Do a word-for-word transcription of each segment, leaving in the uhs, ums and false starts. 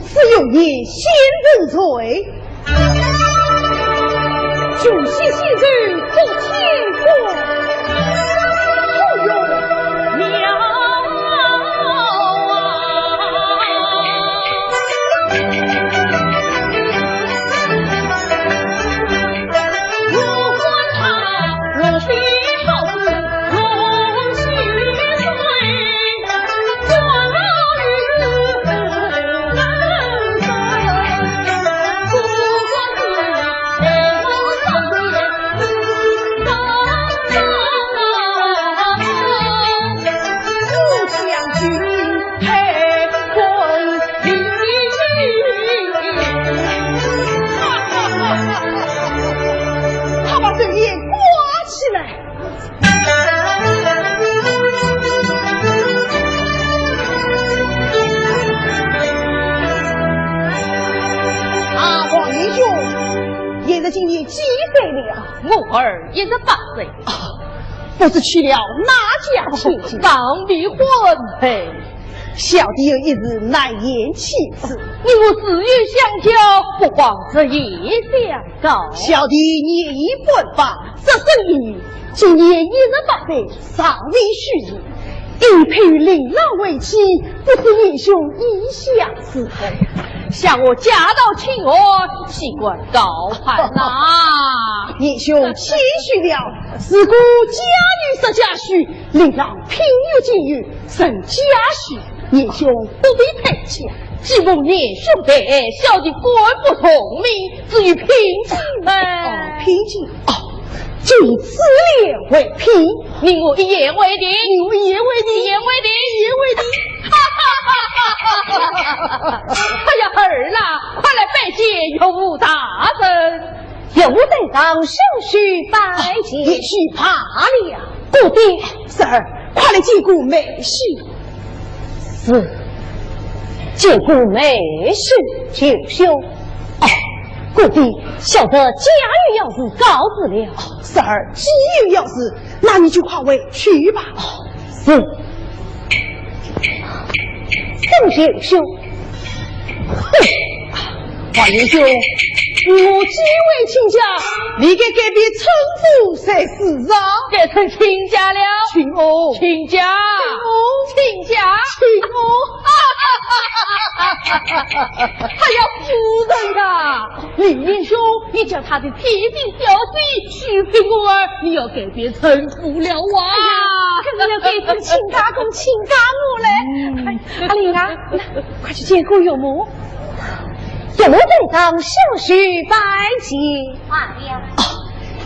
此有言，先认罪。穷西先生做天官，不用了。快把这眼挂起来！啊，王英雄，贤侄今年几岁了？我儿一十八岁。啊，不知娶了哪家千金？尚未婚配。 小弟有一事难言启齿。你我自幼相交，不妨直言相告。小弟年已半百，只身一女，今年一十八岁，尚未许人，应配与令郎为妻，不知贤兄意下如何？想我家道清寒，岂敢高攀呐。贤兄谦虚了，如果佳女失佳婿，令郎品学兼优，成佳婿，贤兄不必推辞。既蒙贤兄抬爱，小弟敢不从命，至于聘金嘛。哦，聘金，哦，就以此联为聘。你我一言为定。你我一言为定。一言为定。一言为定。哎呀，儿啦，快来拜见岳父大人。 岳父在上，小婿拜见。也许罢了。姑爹。侄儿，快来见过妹婿。是，见过妹婿。舅兄。哦，姑爹，小侄家有要事，告辞了。哦，侄儿既有要事，那你就快回去吧。哦，是。沈舅兄， 王英兄，我既为亲家，理该改变称呼才是啊。改成亲家了。亲翁。亲家。亲翁。亲家。亲翁。哎呀，夫人啊，李英兄，你叫他的天津小姐许配我儿，你要改变称呼了哇。哎呀，可是要改成亲家公、亲家母嘞。嗯。哎，阿林啊，那快去见过岳母。 岳母在上，小婿拜见。罢了。哦，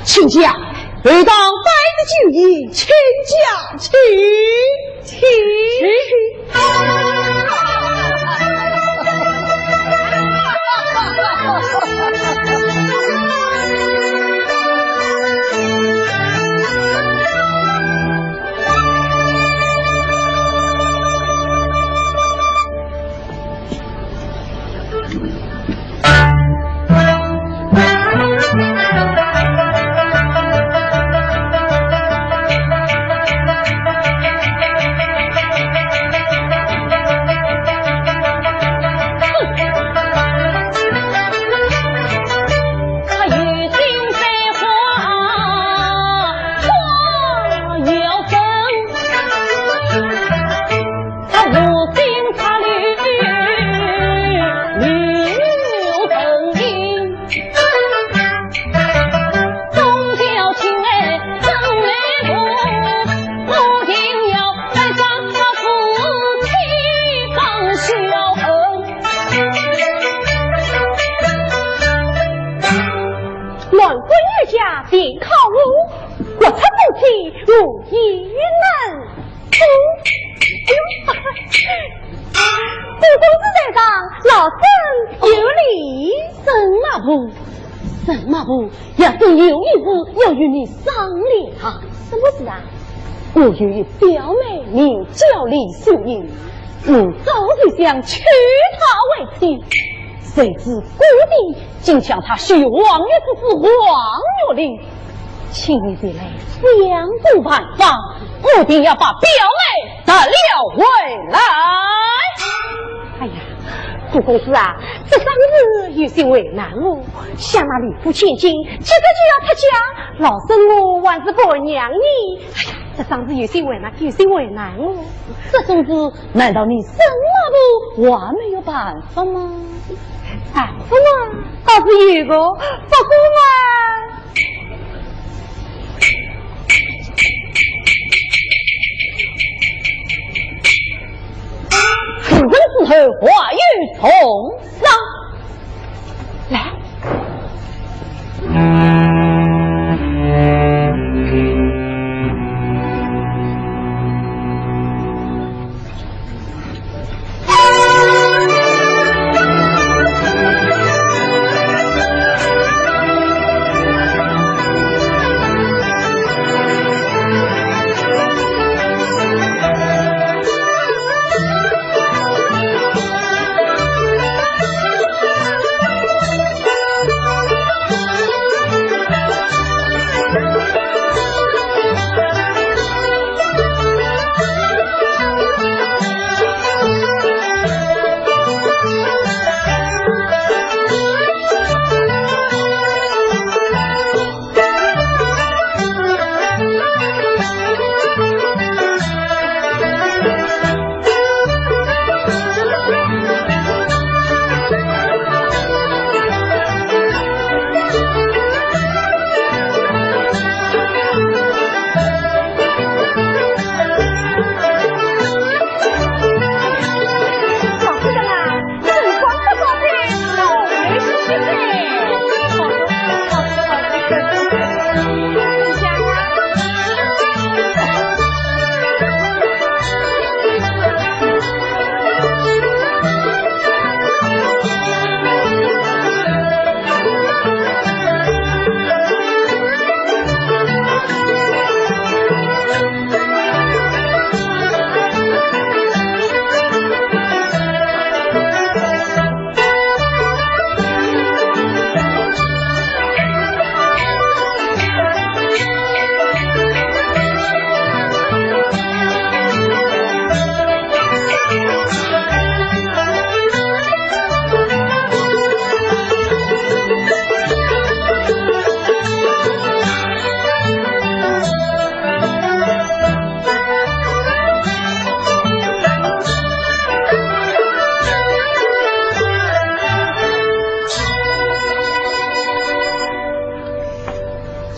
亲家，后堂摆着酒宴，亲家请。请。请。乱棍越下，定靠我，国策不济，我也能。 哎呦，公子在上，老身有礼。沈马步，沈马步，有事有一事要与你商量。什么事啊？我有一表妹，名叫李秀英，我早就想娶她为妻，谁知姑爹竟将她许王爷之子王玉林。 请你前来想个办法，我定要把表妹夺了回来。哎呀，姑公子啊，这桩事有些为难我，想那李府千金，急得就要出嫁，老身我还是不让你。哎呀，这桩事有些为难，有些为难我。这种事，难道你沈老头还没有办法吗？办法嘛，倒是有个，不过嘛，事成之后，话语重上。来。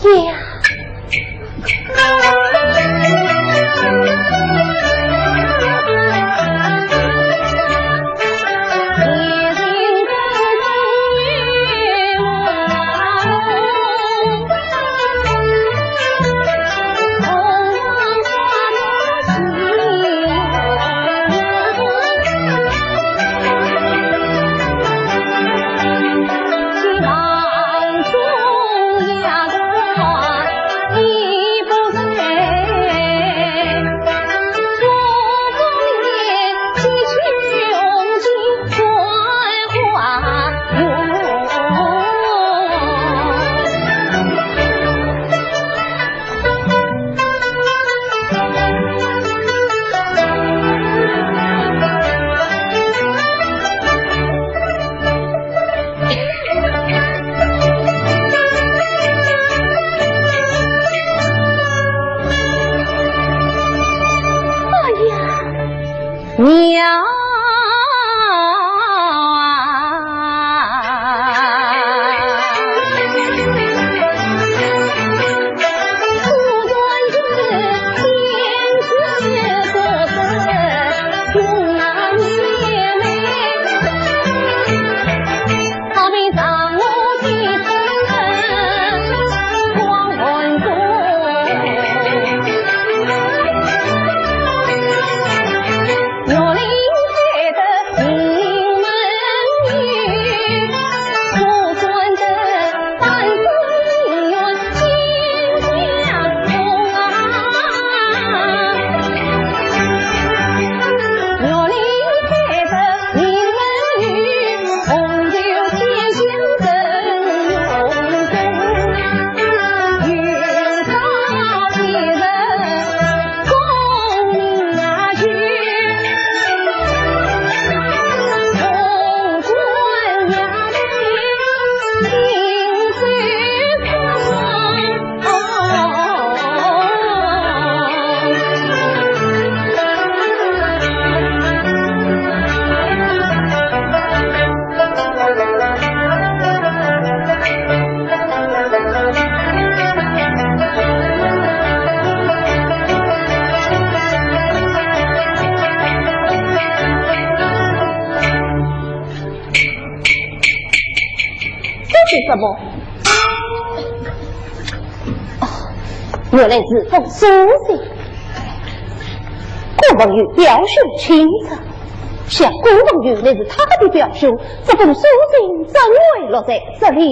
哎呀，娘！什么？哦，原来是封书信。顾文友表兄请着，想顾文友乃是他的表兄，这封书信怎会落在这里？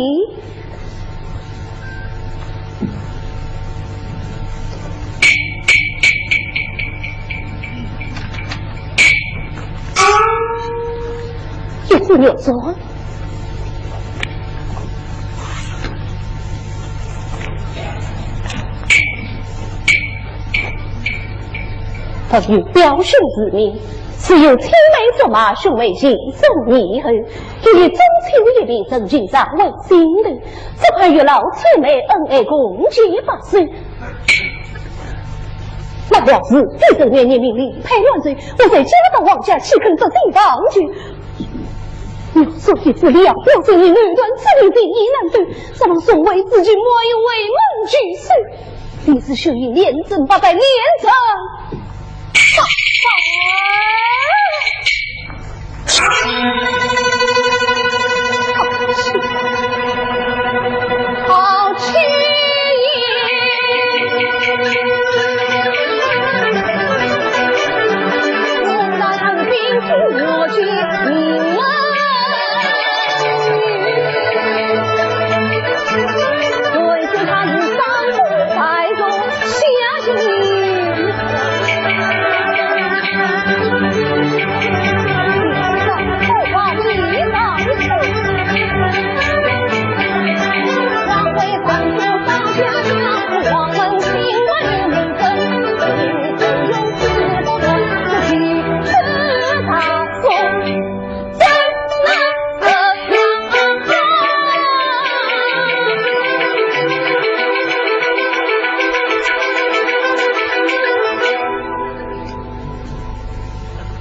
一只玉簪。不由表兄之命，只有青梅竹马，兄妹情深意厚，一日中秋夜里，真情尚未醒透，只盼月老青梅恩爱共结白首。 难道是非正月夜明里配乱睡，我在家中王家岂肯得罪王舅？我所以这两表心意，男断之理，情意难断，怎能送为自己满月为门拒首？李氏秀英连征八拜，连征八拜。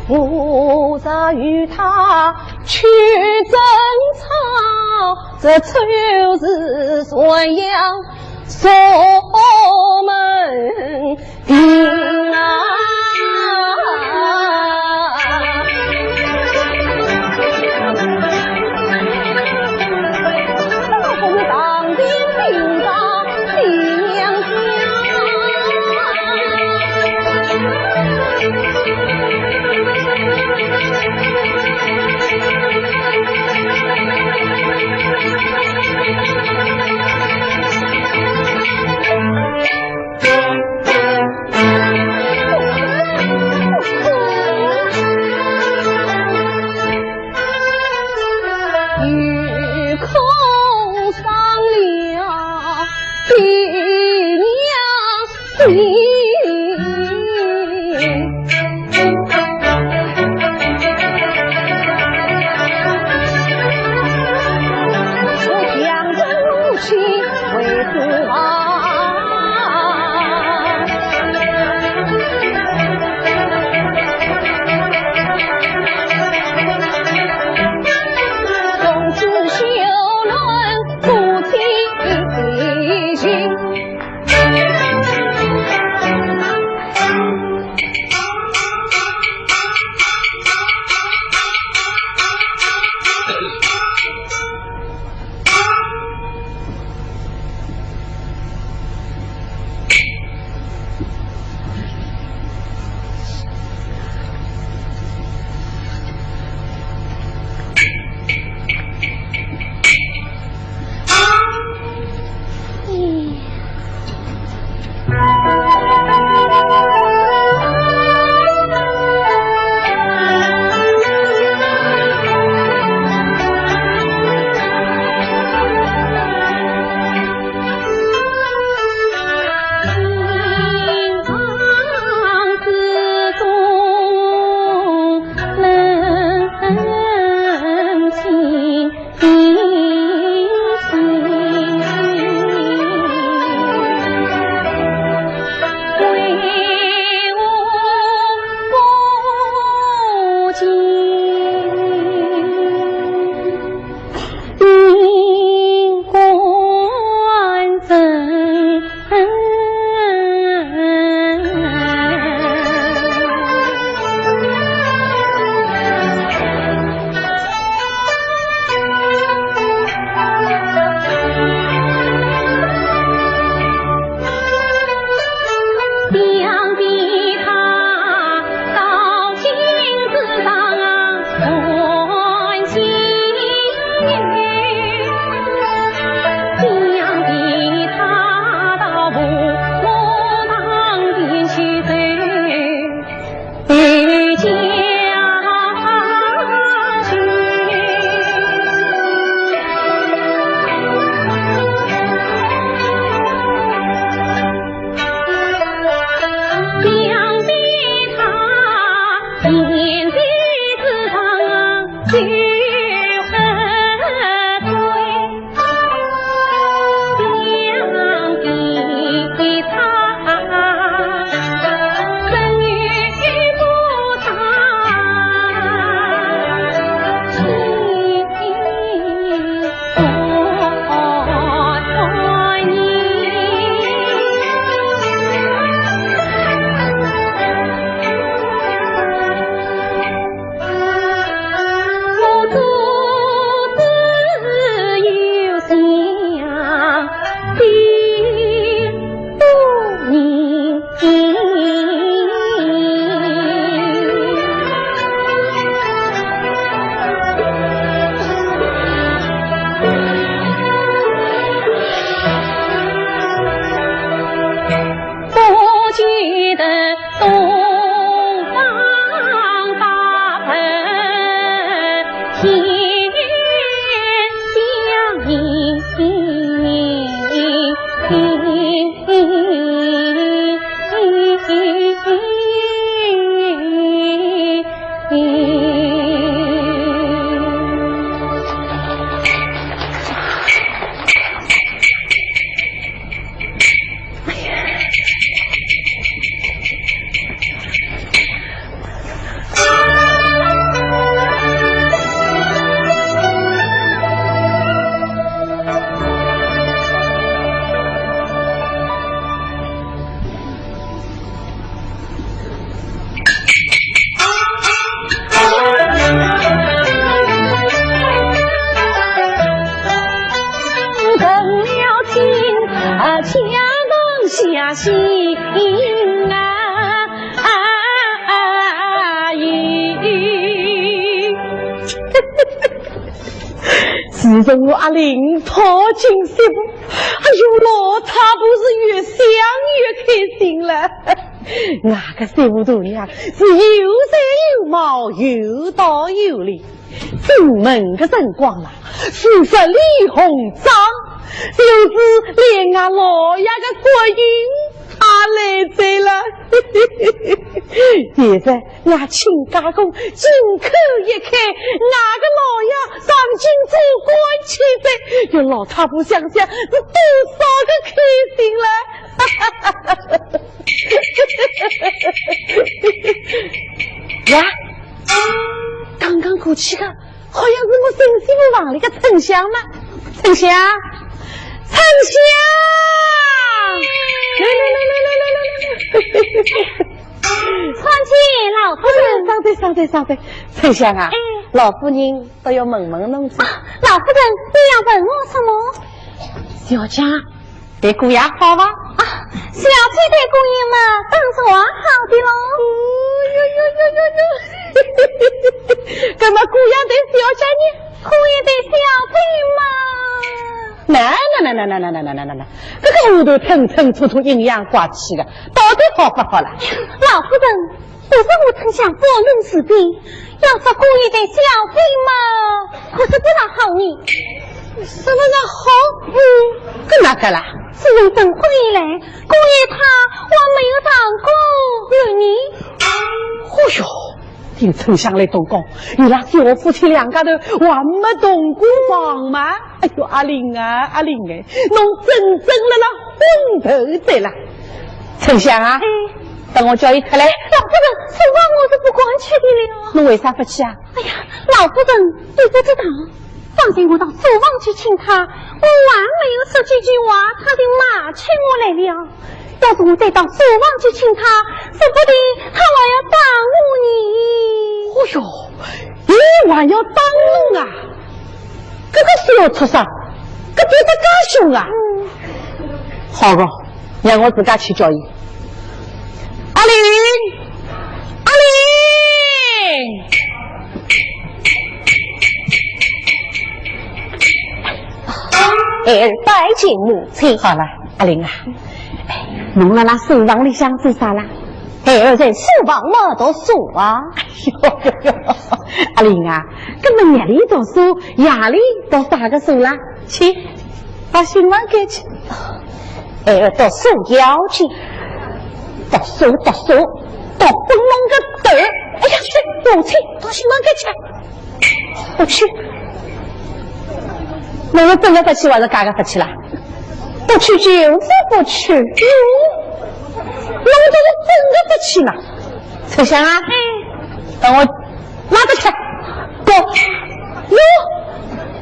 我若与他去争吵，这丑事全要上门庭啊。自从我阿林跑进媳妇，哎哟，老太婆是越想越开心了。我个媳妇大娘是有才有貌，有道有理。进门个辰光啦，是十里红妆，就是连俺老爷个国印也来哉了。现在 俺亲家公进去一看，俺个老爷上京做官去哉，要老太婆想想是多少个开心了。呀，刚刚过去个，好像是我孙媳妇房里个春香嘛。春香，春香！来来来来来来来来来！ 参见老夫人。稍等，稍等，稍等，春香啊，哎。老夫人倒要问问侬哉。啊，老夫人，你要问我什么？小姐，对姑爷好伐？啊，小姐对姑爷嘛，当然好的喽。哟哟哟哟哟，那么姑爷对小姐呢？姑爷对小姐嘛。 哪哪哪哪哪哪哪哪哪哪，搿个丫头吞吞吐吐阴阳怪气的，到底好勿好啦？老夫人，不是我春香不论是非，要说姑爷对小姐嘛，可是不大好呢。什么人好？嗯，搿哪个啦？自从成婚以来，姑爷他还没有上过床呢。哦哟， 听春香来动工，伊拉小夫妻两家头还没动过床嘛？哎哟，阿林啊，阿林哎，侬真正辣辣昏头哉啦！春香啊，哎。等我叫伊出来。老夫人，书房我是不敢去的了。侬为啥勿去啊？哎呀，老夫人，你不知道， 方才我到书房去请他，我还没有说几句话，他就骂起我来了。要是我再到书房去请他，说不定他还要打我呢。哦哟，伊还要打侬啊？搿个小畜生，搿叫得介凶啊？嗯。好个，让我自家去叫伊。阿林，阿林！ 孩儿拜见母亲。好了，阿林啊，哎，侬辣辣书房里向做啥啦？孩儿在书房嘛读书啊。哟哟哟，阿林啊，搿么日里读书，夜里读啥个书啦？去，把新房间去。 哎，读书要紧，读书读书，读昏侬个头。哎呀，母亲，到新房间去。不去。侬是真个不去还是假个不去啦？不去就是不去。哟，侬倒是真个不去嘛。春香啊，哎。等我拉得去。不。哟，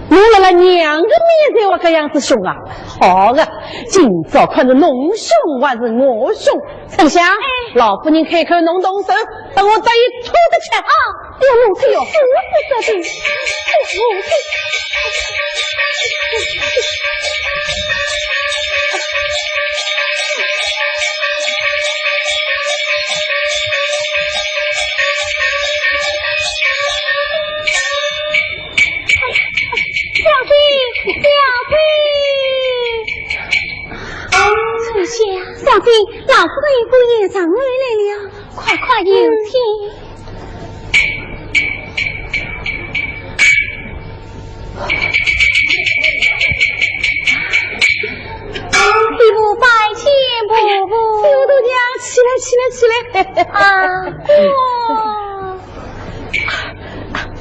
侬辣辣娘个面前我搿样子凶啊？好个，今朝看是侬凶还是我凶？ 春香，哎。老夫人开口侬动手，等我搭伊拖得去。啊，岳母亲，岳母亲，岳母亲。小姐，小姐。 春香，小姐，老夫人与姑爷上楼来了，快快有请。媳妇拜见婆婆。哎呦，大娘，起来，起来，起来。啊，哇。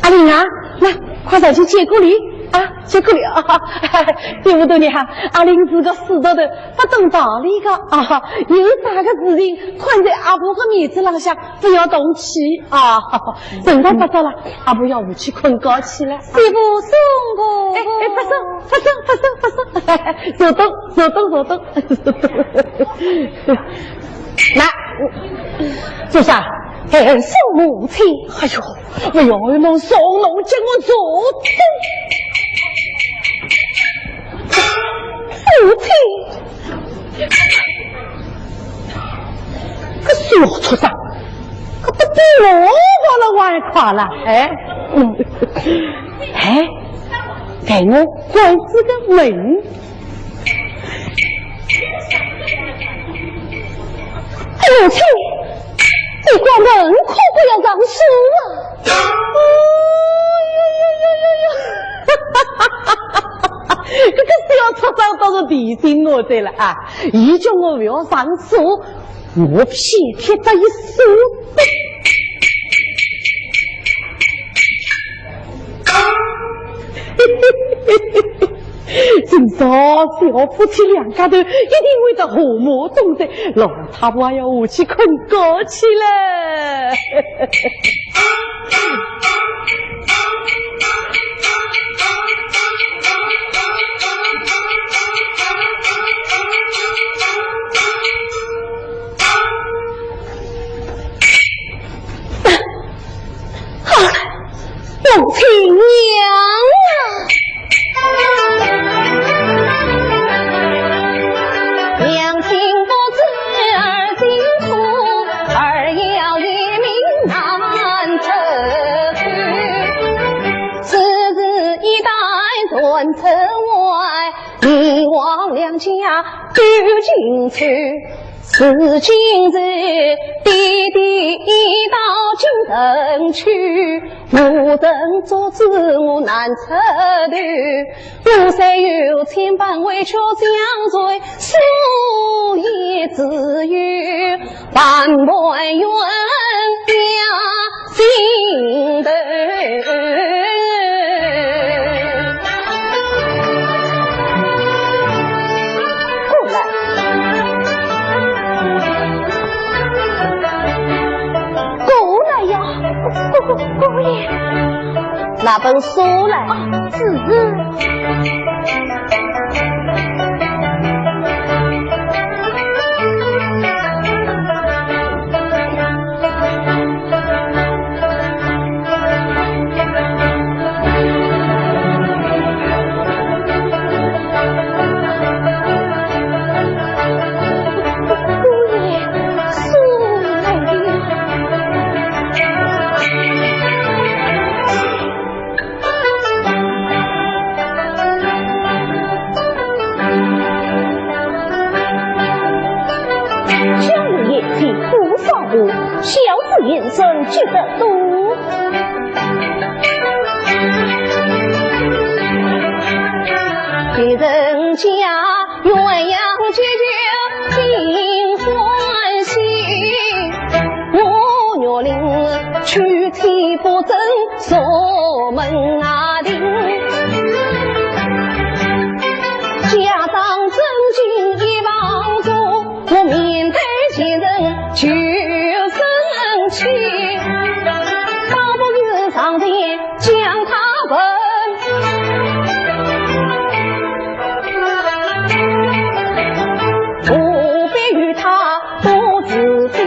阿玲啊，来，快上去见过礼啊，见过礼啊。对不对呢？阿玲是个死丫头，不懂道理个啊，有啥个事情，看在阿婆个面子浪向，不要动气啊。辰光不早了，阿婆要回去困觉去了。媳妇送过。哎，哎，不送，不送，不送，不送。坐等，坐等，坐等。来，做啥？哎，送母亲。哎呦，哎呦，侬送侬叫我坐等。母亲，搿小畜生，搿不比我活了还快了？哎，嗯，哎，待我关仔个门。 母亲，你关门可不要上锁啊！哎呦呦呦呦呦！搿个小畜生倒是提醒我对了啊！伊叫我勿要上锁，我偏偏搭伊锁。 今朝小夫妻两家头一定会得和睦同在，老太婆要下去困觉去了。 啊，母亲娘啊！娘亲不知儿辛苦，儿要一命难得去。此事一旦传出外，你我两家都惊愁。 如今是爹爹已到京城去，无人做主我难出头。我虽有千般委屈相随，所以只有万般冤家 心头。过来。过来呀，姑，姑，姑爷。拿本书来。啊，是。 江南野地多少人，小子言声俱得多。别人家鸳鸯结球尽欢喜，我月令去天不正，坐门外听。家长尊敬一房中，我面对前人求生气。倒不如上前将他问，何必与他 不自信。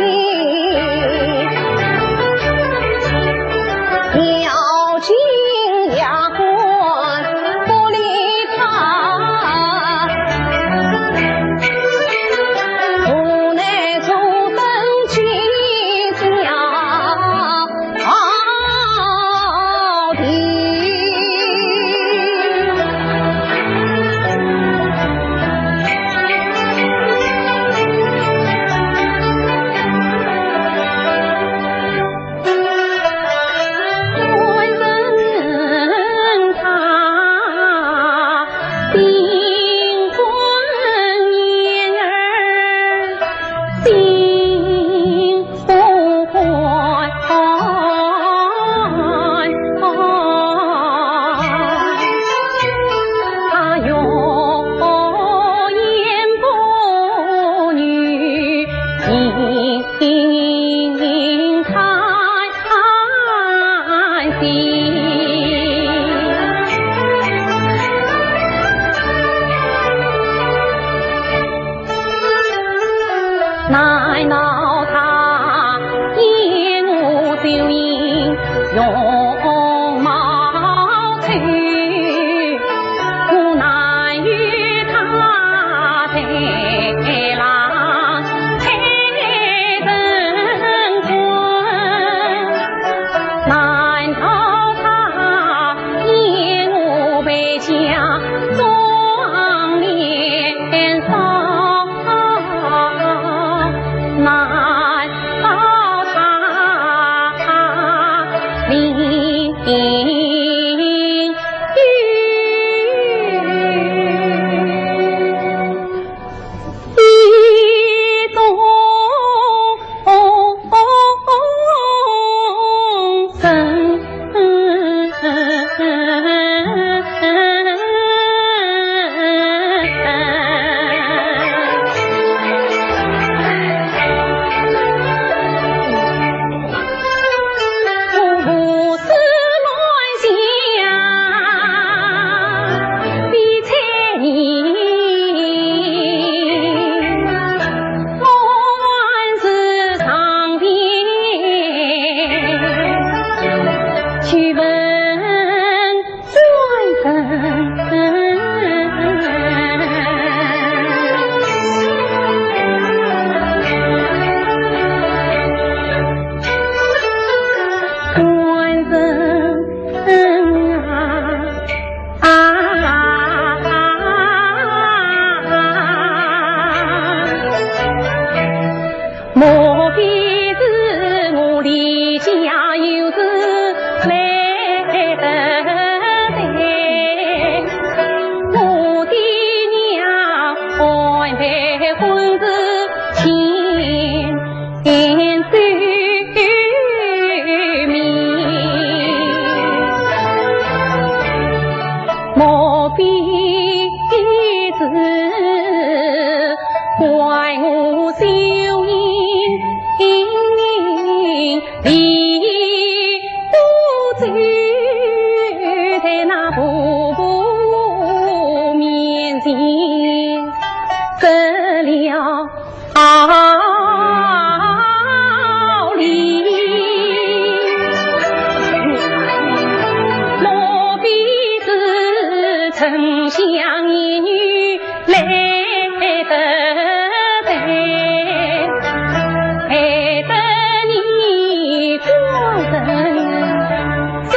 要紧丫鬟不理他，无奈坐等见驾。 到底。官人他 难道他厌恶秀英容貌丑，故难与他配郎配成婚？难道他 因我被家中连上，难道他另有意中 官人啊，啊，莫非是我离家有事来得迟？我的娘安排婚事请 安周密，莫非是怪我秀英离不住，在那婆婆面前失了 好礼。落笔是沉香一女来得在，害得你官人生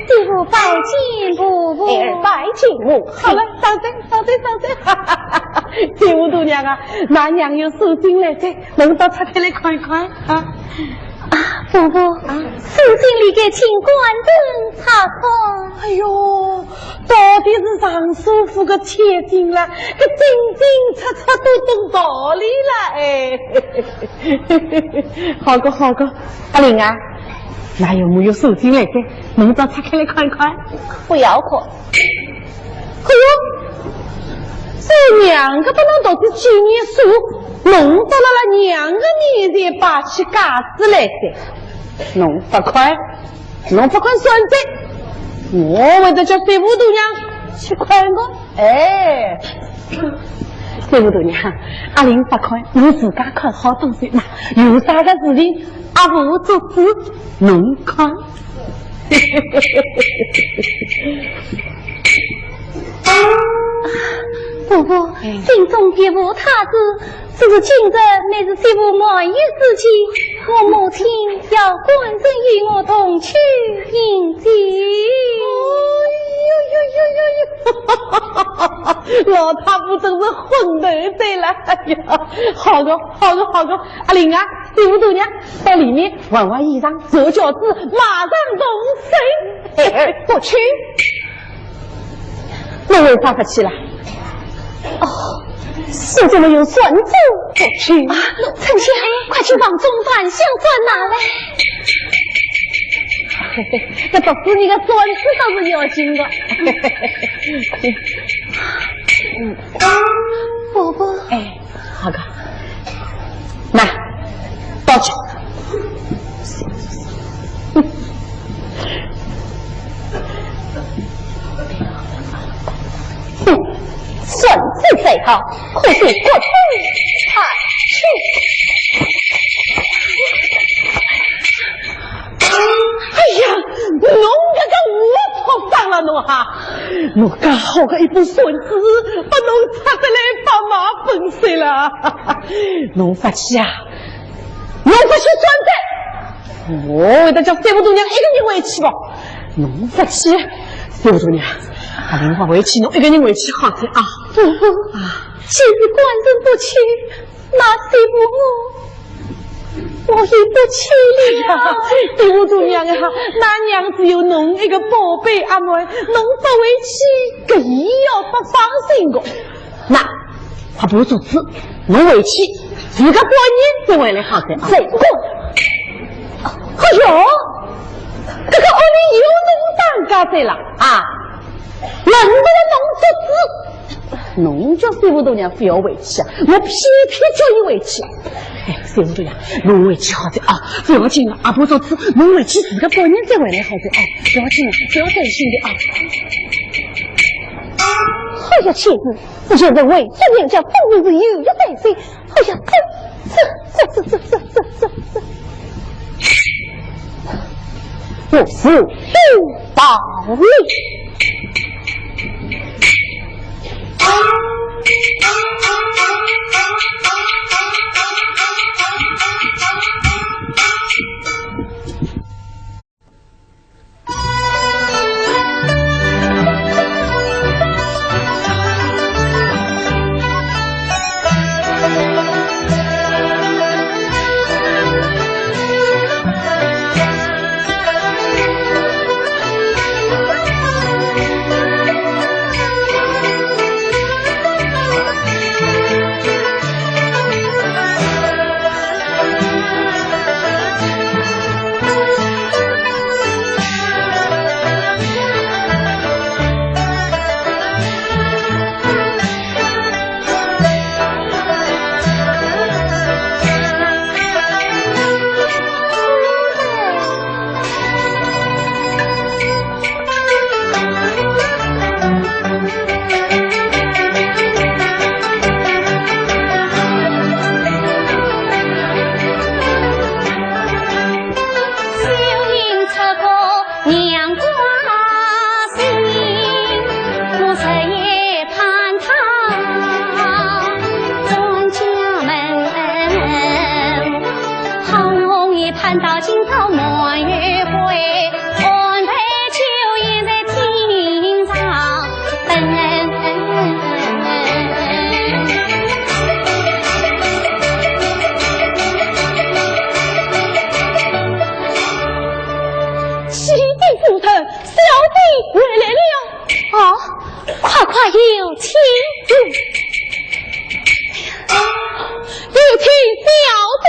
师父拜见婆婆。哎，拜见我。好了，上菜，上菜，上菜。师父大娘啊，㑚娘有书信来哉，侬倒拆开来看一看啊。啊，婆婆，啊？书信里个请官人拆看。哎哟，到底是尚书府个千金了，搿清清楚楚都懂道理了，哎。好个，好个，阿林啊，㑚有没有书信来哉？侬倒拆开来看一看。不要看。哎哟，这娘个不能读书几年书，弄到了娘个面前摆起架子来哉。侬勿看，侬勿看算哉，我会得叫师父大娘去看个。哎，师父大娘，阿林勿看，侬自家看好东西，那有啥个事情 阿婆做主，侬看。婆婆，哎。信中别无他事，只是今日乃是师父满月之期，我母亲要官人与我同去迎接。哎呦呦呦呦呦！老太婆真是昏头哉了！哎呀，好个，好个，好个，阿林啊，师父大娘， 到里面换换衣裳，坐轿子，马上动身。哎，不去。侬为啥不去啦？哦，师父有传旨，不去。啊，春香，快去房中把香烛拿来。这读书人个传旨倒是要紧个。嗯。婆婆。哎。 好个，那，倒去。哼，算计再好，可是国贼太轻。哎呀，侬搿个无头伤了侬哈！侬介好个一本算计，拨侬拆得来白买粉碎了。 侬勿去啊？侬勿去算计，我会得叫师父大娘一个人回去吧。侬勿去，师父大娘，阿林勿回去，侬一个人回去好哉啊。啊，既是官人不去，那师父我，我也不去了。师父大娘啊，㑚娘只有侬一个宝贝阿妹，侬勿回去，搿伊要勿放心个。 那，阿婆做主，侬回去，住个半日再回来好哉啊。再过。哎哟，搿个屋里又弄打架哉了啊！轮不得侬做主，侬叫师父大娘勿要回去啊，我偏偏叫伊回去。哎，师父大娘，侬回去好哉啊，勿要紧个，阿婆做主，侬回去住个半日再回来好哉啊，勿要紧个，勿要担心个啊。哎呀，天哪！ 我现在为这娘家分明是有一担心，哎呀，这，这，这，这，这，这，这，这，我是不道理。启禀夫人，小姐回来了。哦，快快有请。有请小姐。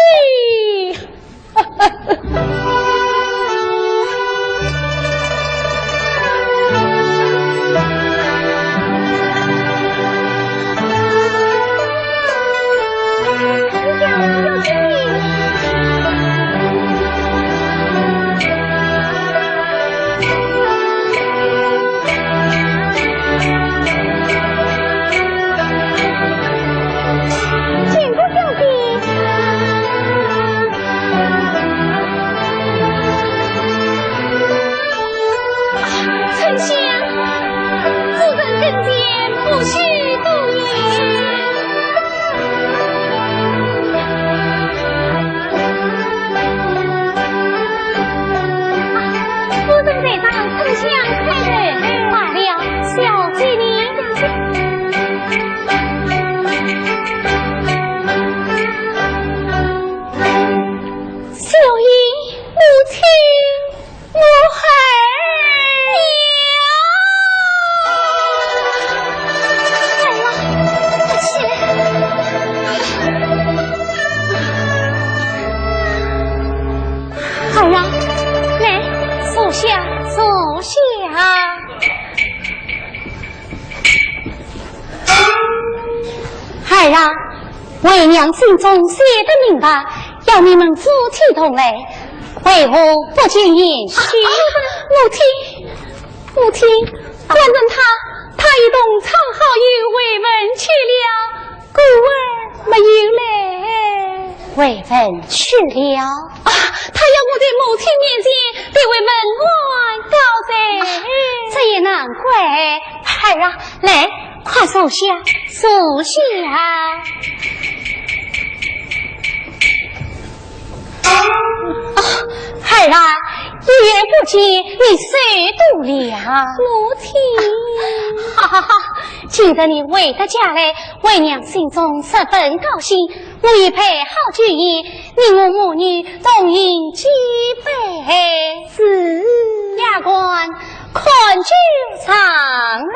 见过小姐。春香，夫人跟前不许多言。夫人在上，春香叩头。罢了，小姐呢？ 小英，母亲，我儿。儿啊，快起来。儿啊，来，坐下，坐下。 儿啊，为娘心中想得明白，要你们夫妻同来，为何不见贤婿？母亲，母亲，官人他，他已同昌好友回文去了，故而没有来。回文去了？啊，他要我在母亲面前代为问安告罪。啊，这也难怪。儿啊， 来，快坐下，坐下。啊，儿啊，一夜不见，你瘦多了。母亲。哈哈哈，今日你回得家来，为娘心中十分高兴。我已备好酒宴，你我母女同饮几杯。是。丫鬟， 看酒上来，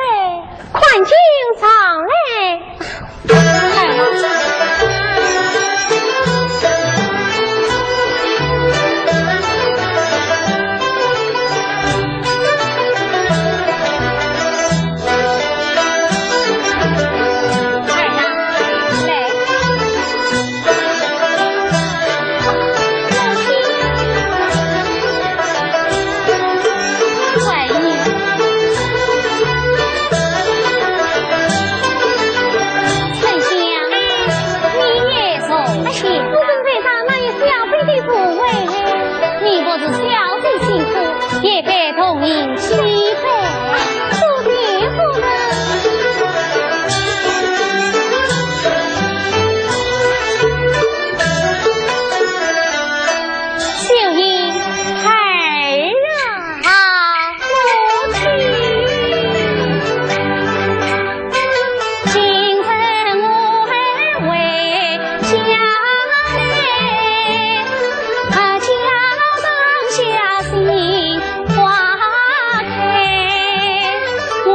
看酒上来。春香，你也坐下。夫人在上，哪有小婢的座位？你不是小姐心腹，也该同饮几杯。啊，多谢夫人。 秀英，儿啊，母亲。今日我儿回家来，啊，家上下心花开，我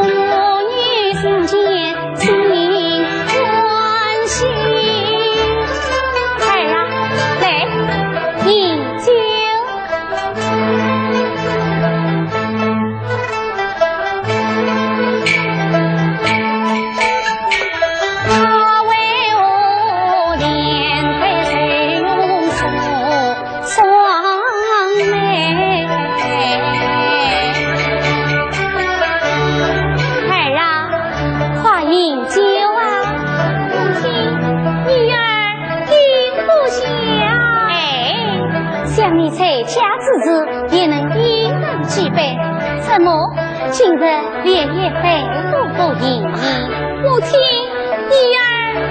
女心间 心欢喜。儿啊，来，饮酒。儿啊，快饮酒啊！母亲，女儿饮不下。哎，想你在家之时也能饮上几杯，怎么今日连一杯都不饮呢？母亲， 女儿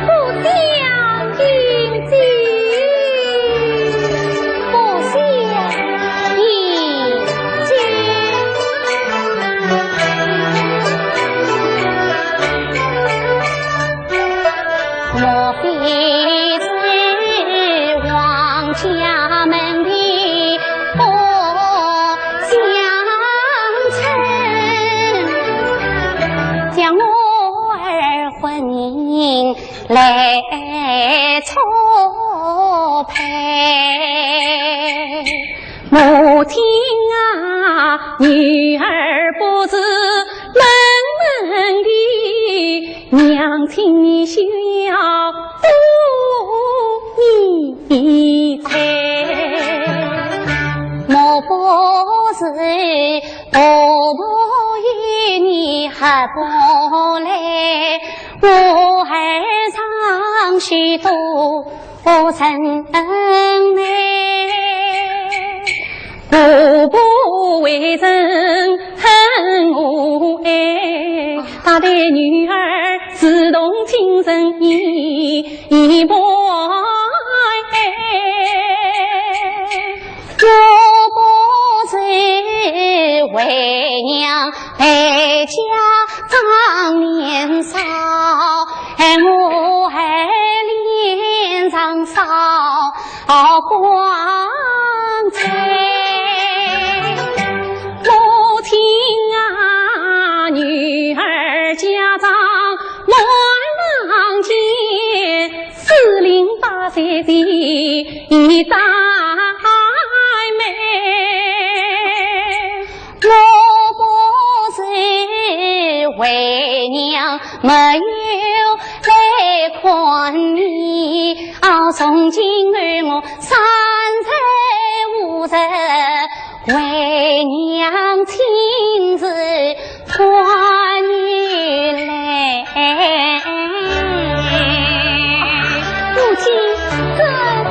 不想饮酒。不想饮酒。莫非是王家门第不想来错配。母亲啊，女儿不是冷门的，娘亲你休要多疑猜。莫不是婆婆与你合不来，我儿常许多 我承认，婆婆为人恨我爱，她待女儿如同亲生一般。我不是为娘 陪嫁妆面上，我儿脸上烧光彩。母亲啊，女儿嫁妆满堂见，四邻八舍的一大美。 我不是为娘没有来看你，啊，从今后我三日五日为娘亲自看你来。母亲，这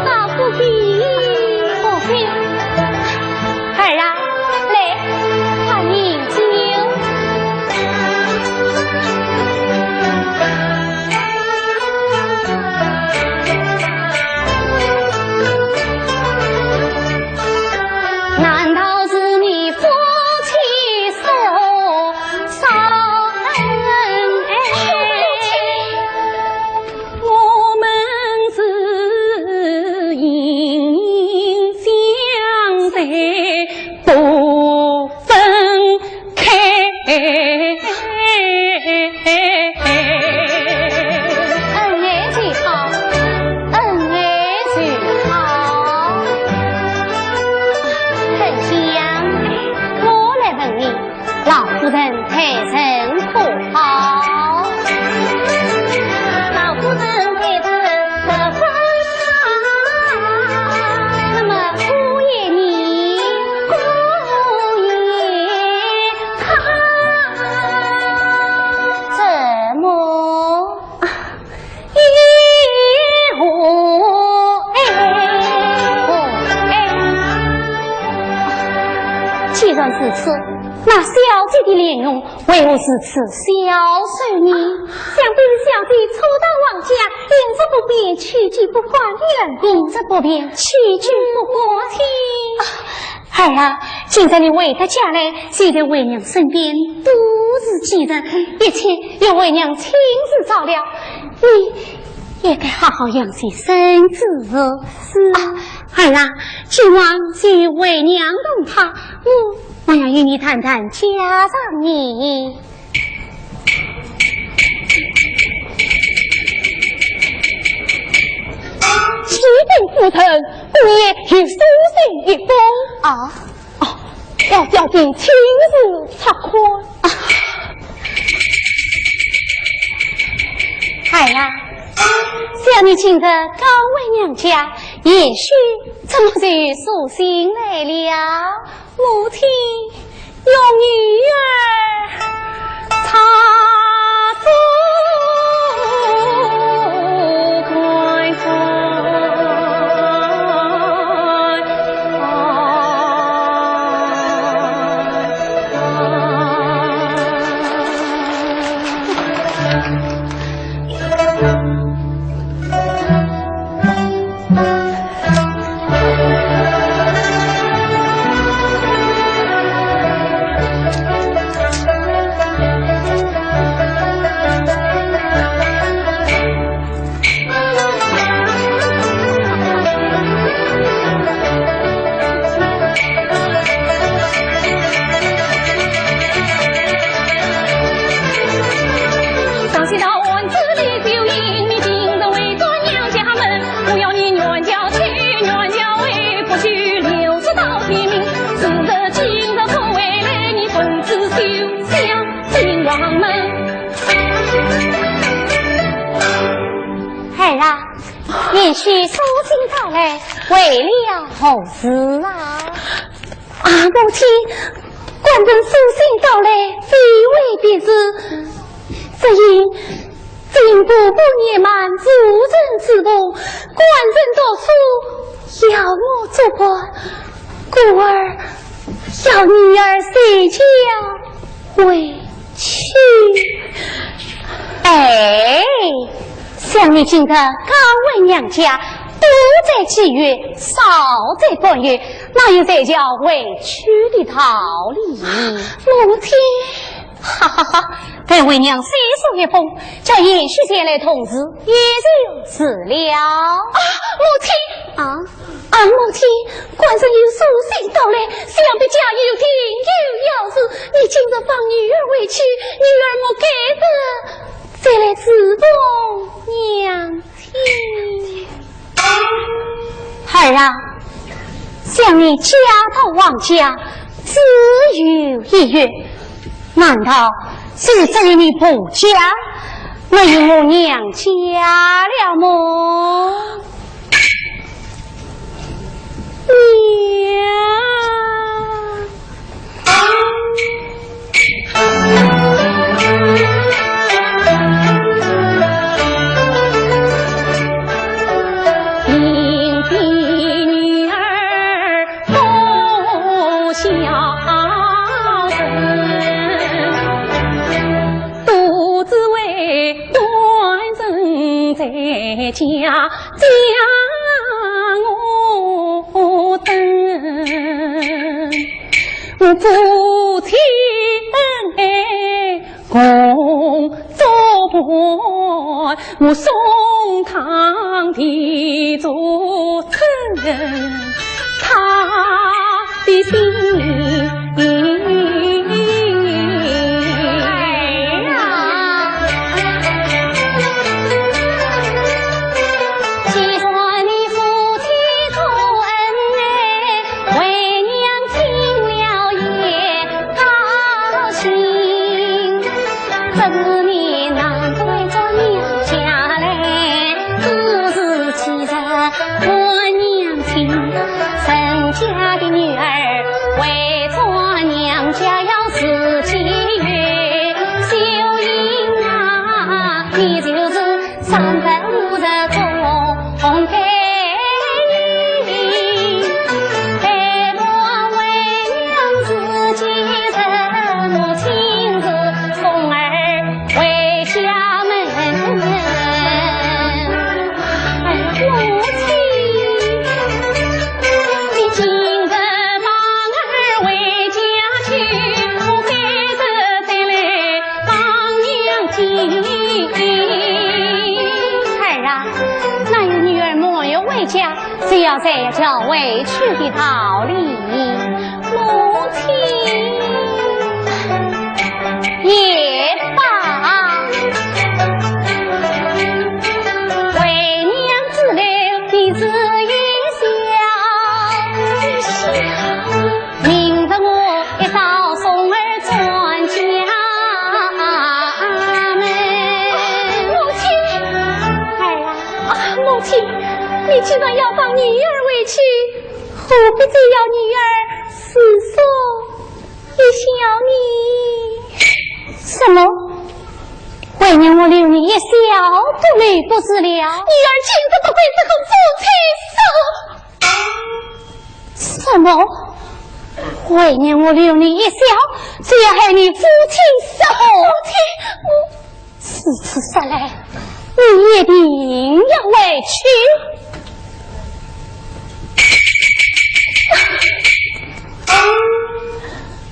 倒不必。不必。 儿啊，来，快饮酒。难道是你夫妻所伤恩爱？我们是隐隐相随不分开。恩爱最好，恩爱最好。春香，我来问你， 老夫人待人可好？老夫人待人十分好。那么姑爷呢？姑爷他怎么？ 哎，哎，哎。既然如此，那小姐的莲容为何如此消瘦呢？想必是小姐初到王家，饮食不便，起居不惯了。饮食不便，起居不惯。啊， 儿啊，今日你回到家来，随在为娘身边多住几日，一切由为娘亲自照料。你也该好好养息身子哦。是。啊，儿啊，今晚就为娘同他，我，我要与你谈谈家常呢。启禀夫人，姑爷有书信一封。啊？哦，要小姐亲自查看。啊。儿啊，想你今日刚回娘家，也许怎么就书信来了？ 母亲，容女儿查书看看。贤婿书信到来，为了何事啊？啊，母亲，官人书信到来，非为别事，只因，只因伯父年迈，无人侍奉，官人读书要我做官，故而要女儿随家回去。哎，想你今日刚回娘家，多在几月，少在半月，哪有随家回去的道理？母亲。哈哈哈，待为娘写书一封，叫贤婿前来同住，也就是了。啊，母亲！啊？ 啊，母亲，官人有书信到来，想必家有定有要事。你今日放女儿回去，女儿我改日再来侍奉娘亲。儿啊，想你家道王家，只有一月，难道是只有你婆家，没有我娘家了么？ 娘。儿啊，哪有女儿满月回家，就要随家回去的道理？母亲。也罢，为娘子留的是一宵。 明日我一早送儿转家门。母亲。儿啊。啊，母亲，你既然要放女儿回去，何必再要女儿侍‌宿一宵呢？什么？为娘我留你一宵都留不住了？女儿今日不回，怎可夫妻宿？ 什么？为娘我留你一宵，就要害你夫妻宿？母亲，我……如此说来，你一定要回去。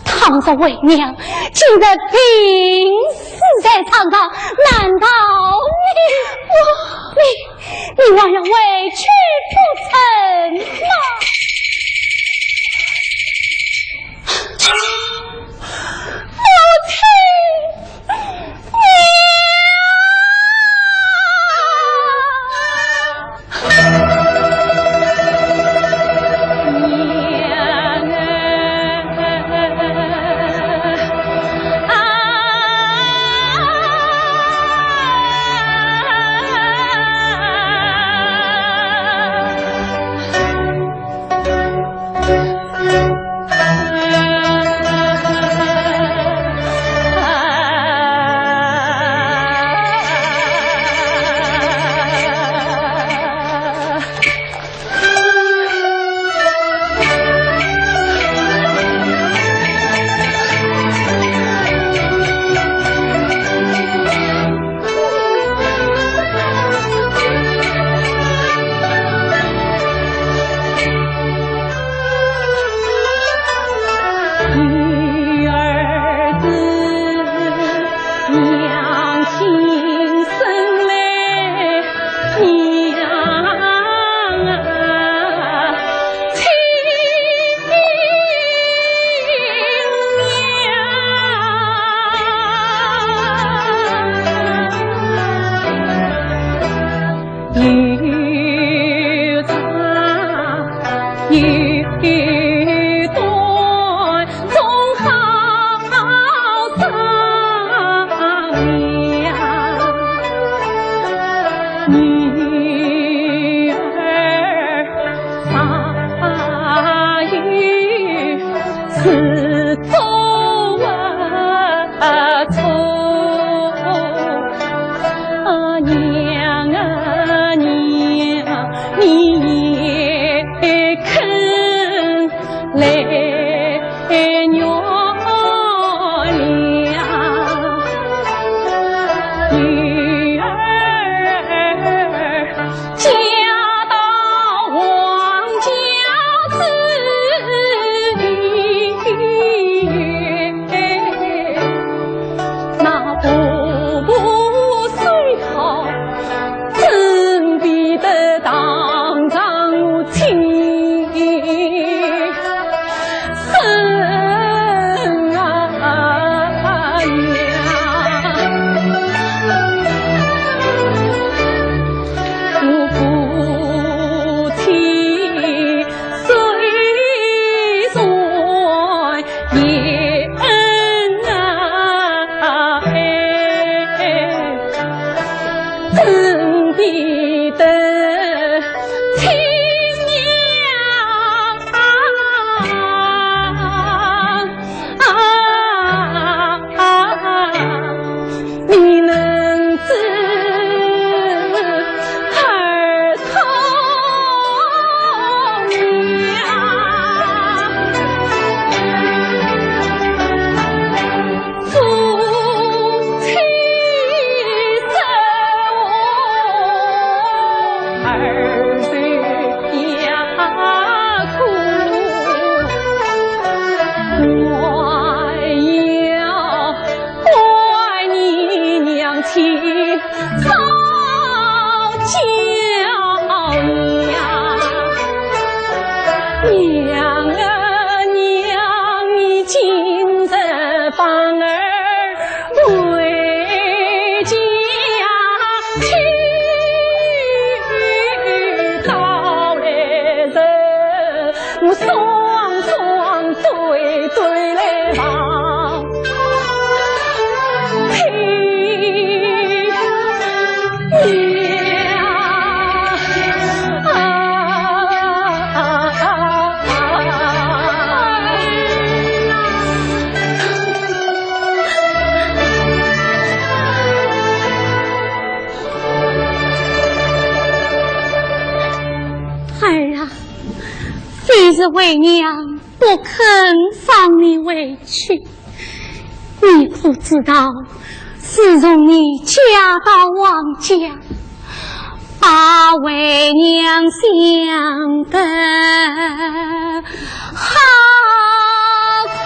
倘若为娘今日病死在床上，难道你……我……你…… 你还要回去不成吗？母亲，你……娘啊娘，你今日帮儿回家去，到来人双双对对来望。 儿啊，非是为娘不肯放你回去，你可知道，自从你嫁到王家，把为娘想得好苦。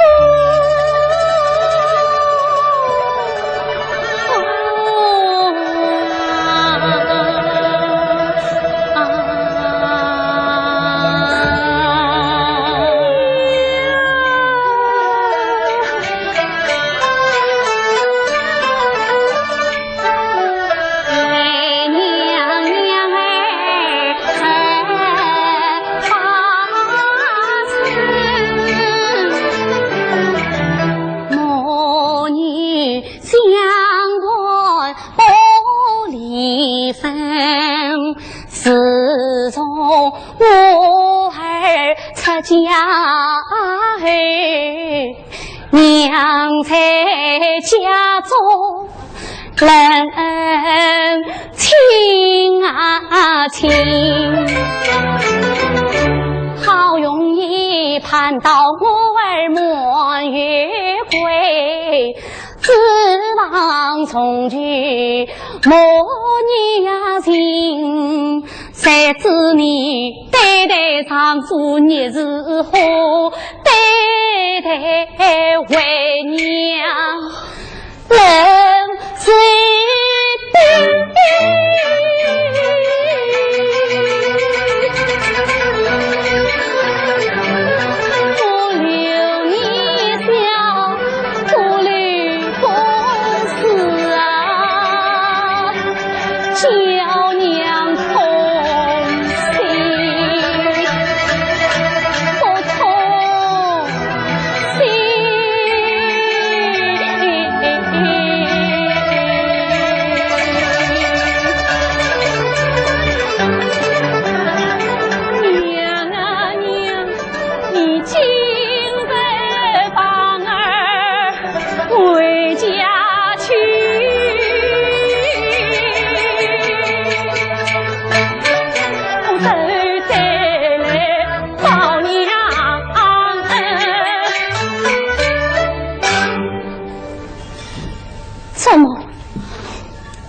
怎么，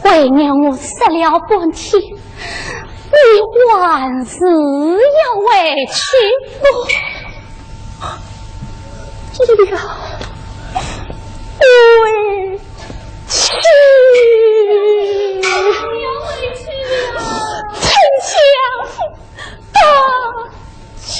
为娘我说了半天，你还是要回去？我要回去。你要回去呀？丞相， 大家是。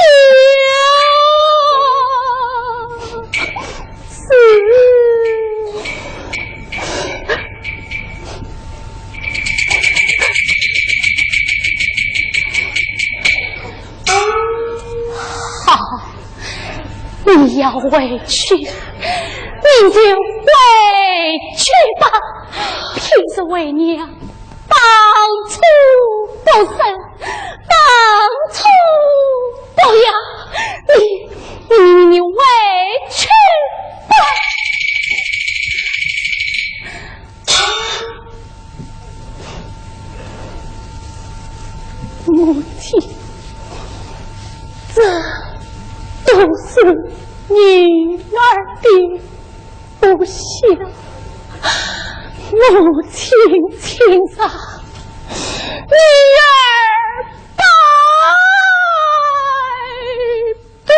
好，你要回去，你就回去吧。平日为娘 当初不是，当初不要，你，你，你回去吧。母亲，这都是女儿的 不孝，母亲情长，女儿拜别。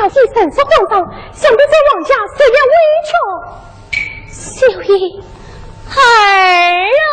既成熟稳当，想必在王家受了委屈。小英，儿啊！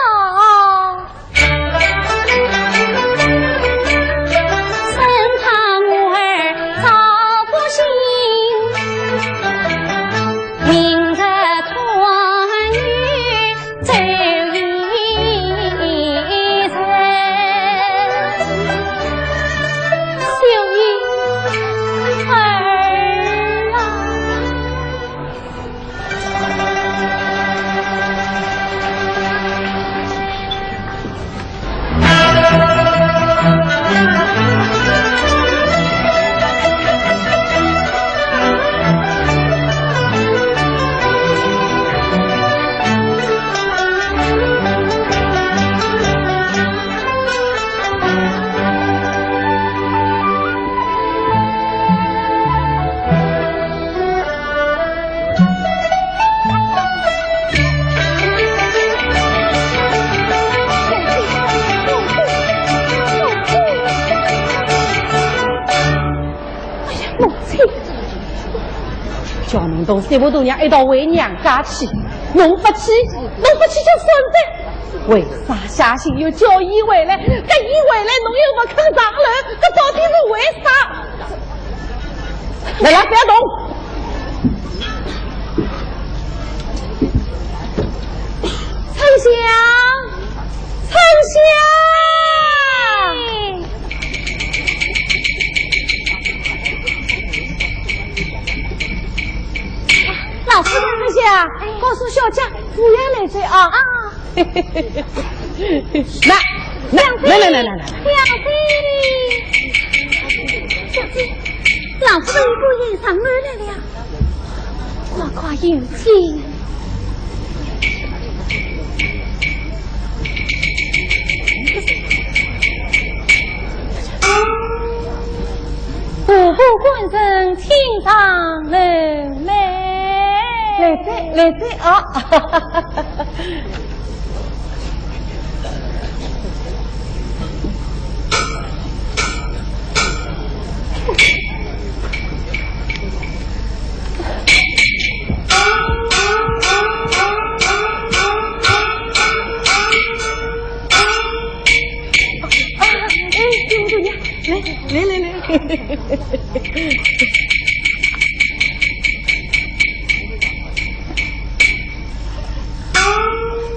叫侬同媳妇大娘一道回娘家去，侬勿去，侬勿去就算哉。为啥写信要叫伊回来？搿伊回来侬又勿肯上楼，搿到底是为啥？来来，勿要动。春香，春香！老夫人。春香，告诉小姐，你也来哉啊。啊。 那，那，来来来来来来。小姐，小姐，老夫人果然上楼来了，快快有请。婆婆官人请上楼来。来哉，来哉啊！ 哎，姑娘，来，来，来，来。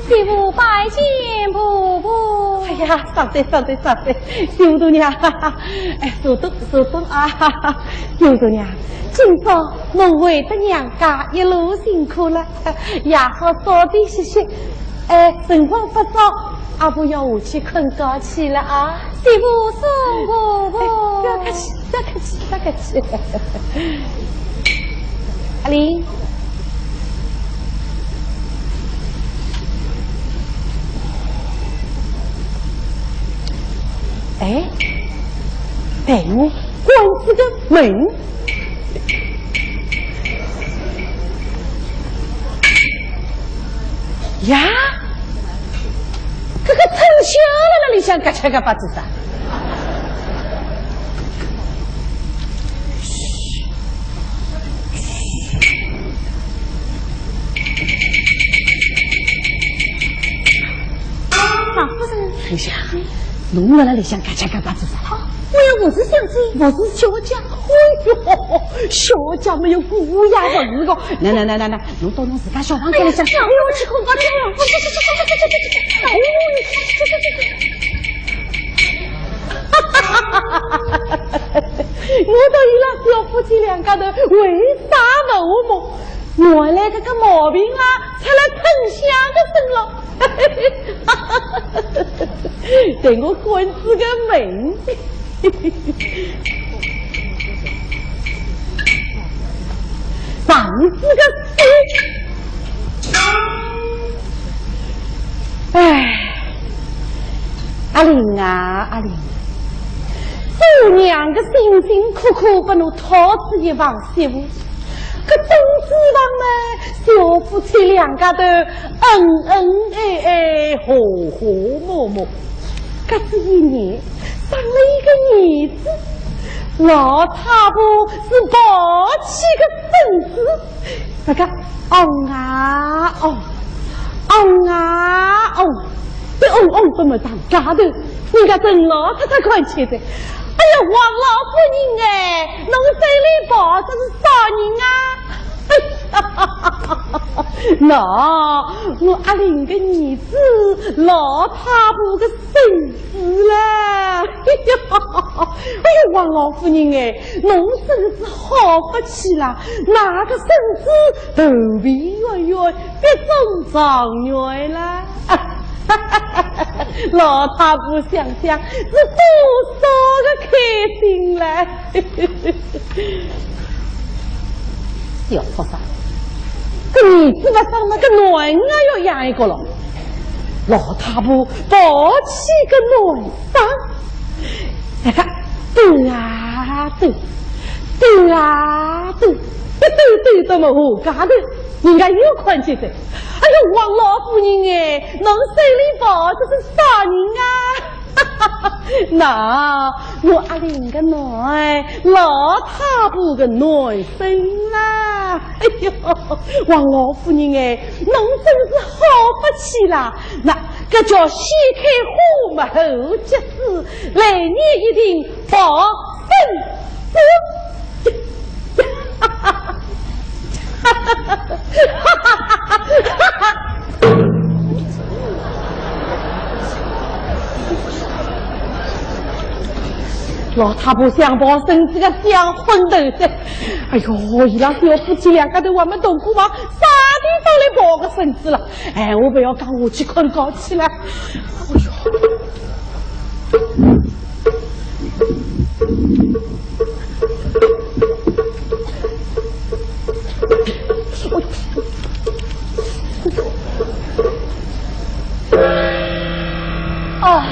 媳妇拜见婆婆。哎呀，上哉，上哉，上哉，媳妇大娘，哈哈，哎，坐等，坐等啊，哈哈，媳妇大娘，今朝侬回得娘家，一路辛苦了，也好早点歇歇。哎，辰光不早，阿婆要下去困觉去了啊。 媳妇送婆婆。哎，不要客气，不要客气，不要客气。阿林。哎，待我关仔个门。 呀，搿个春香辣辣里向嘎吱嘎吱啥？老夫人。春香，侬辣辣里向嘎吱嘎吱啥？哦，我又勿是小姐。勿是小姐？哎哟，小姐没有姑爷勿是个。来来来来来， 侬到侬自家小房间里向，哎呀，我去困觉去了。哎呦，我到伊拉小夫妻两家头为啥勿和睦？原来搿个毛病啊，出了春香个身浪。 待我关仔个门。房子个事。哎，阿林啊，阿林，做娘个辛辛苦苦拨侬讨仔一房媳妇， 搿总指望呢，小夫妻两家头恩恩爱爱，和和睦睦。搿是一年，生了一个儿子，老太婆是抱起个孙子，那个哦啊哦，哦啊哦，这哦哦怎么长大的？人家真老太太看起的。哎呀，王老夫人哎，侬手里抱着是啥人啊？那我阿玲个儿子，老太婆个孙子啦。哎呀，哎呀，王老夫人哎，侬孙子好福气啦，哪个孙子头皮圆圆，必中状元啦。老太婆想想是多少个开心啦。 小畜生，搿儿子勿生，搿囡儿要养一个咯。老太婆抱起个囡儿，哎呀，抖啊抖，抖啊抖，一抖抖到么下家头，人家又看见哉。哎哟，王老夫人哎，侬手里抱着是啥人啊？ 那我阿玲个囡儿，老太婆个囡孙啦。哎哟，王老夫人哎，侬真是好福气啦。那搿叫先开花么后结子，来年一定抱孙子。 老太婆想抱孙子个想昏头哉。哎哟，伊拉小夫妻两家头还没动过房，啥地方来抱个孙子了？哎，我勿要讲，我去看高去了。哎哟。 哦。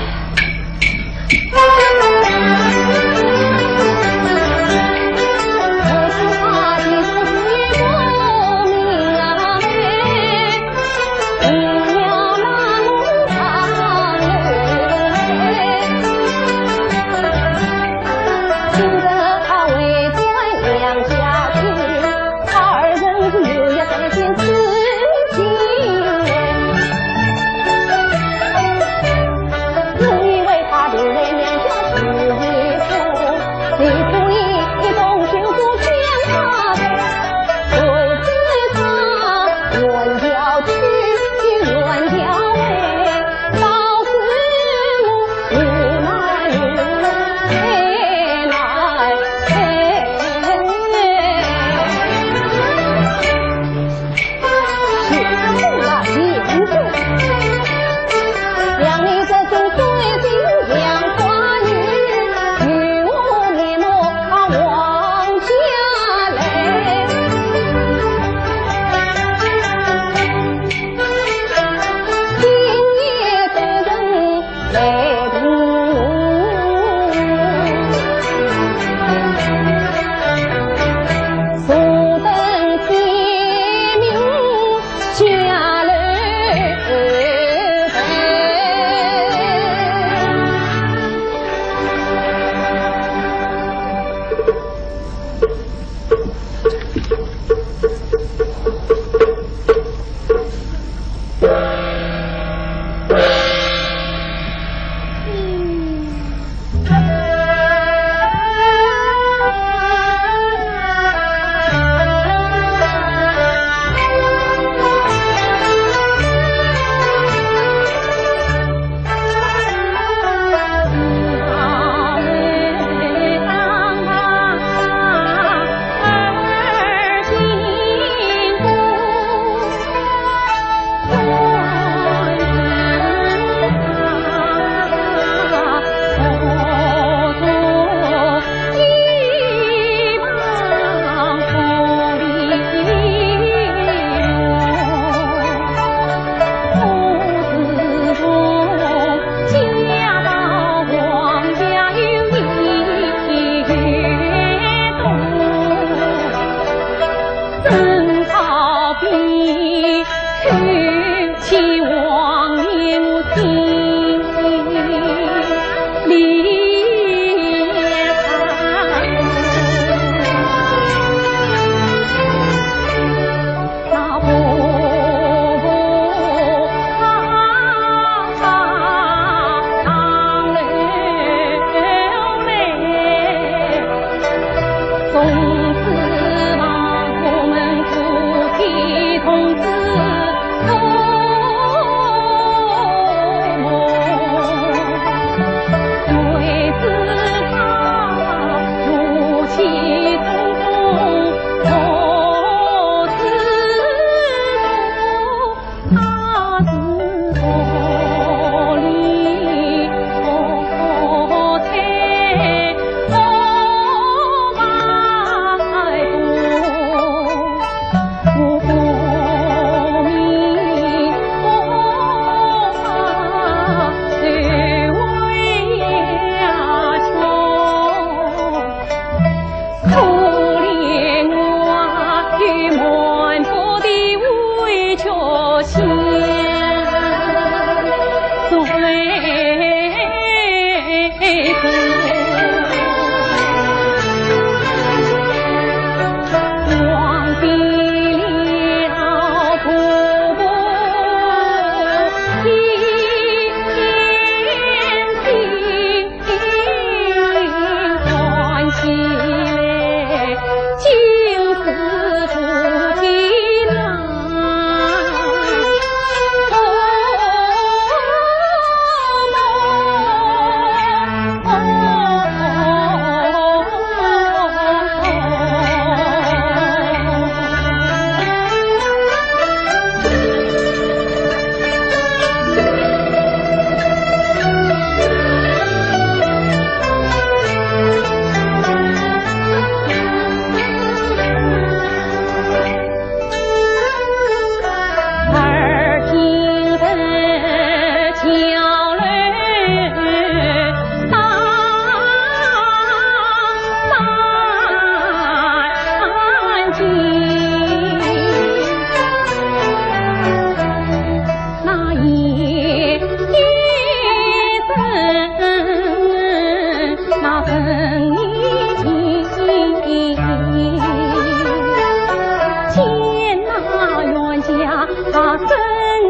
他身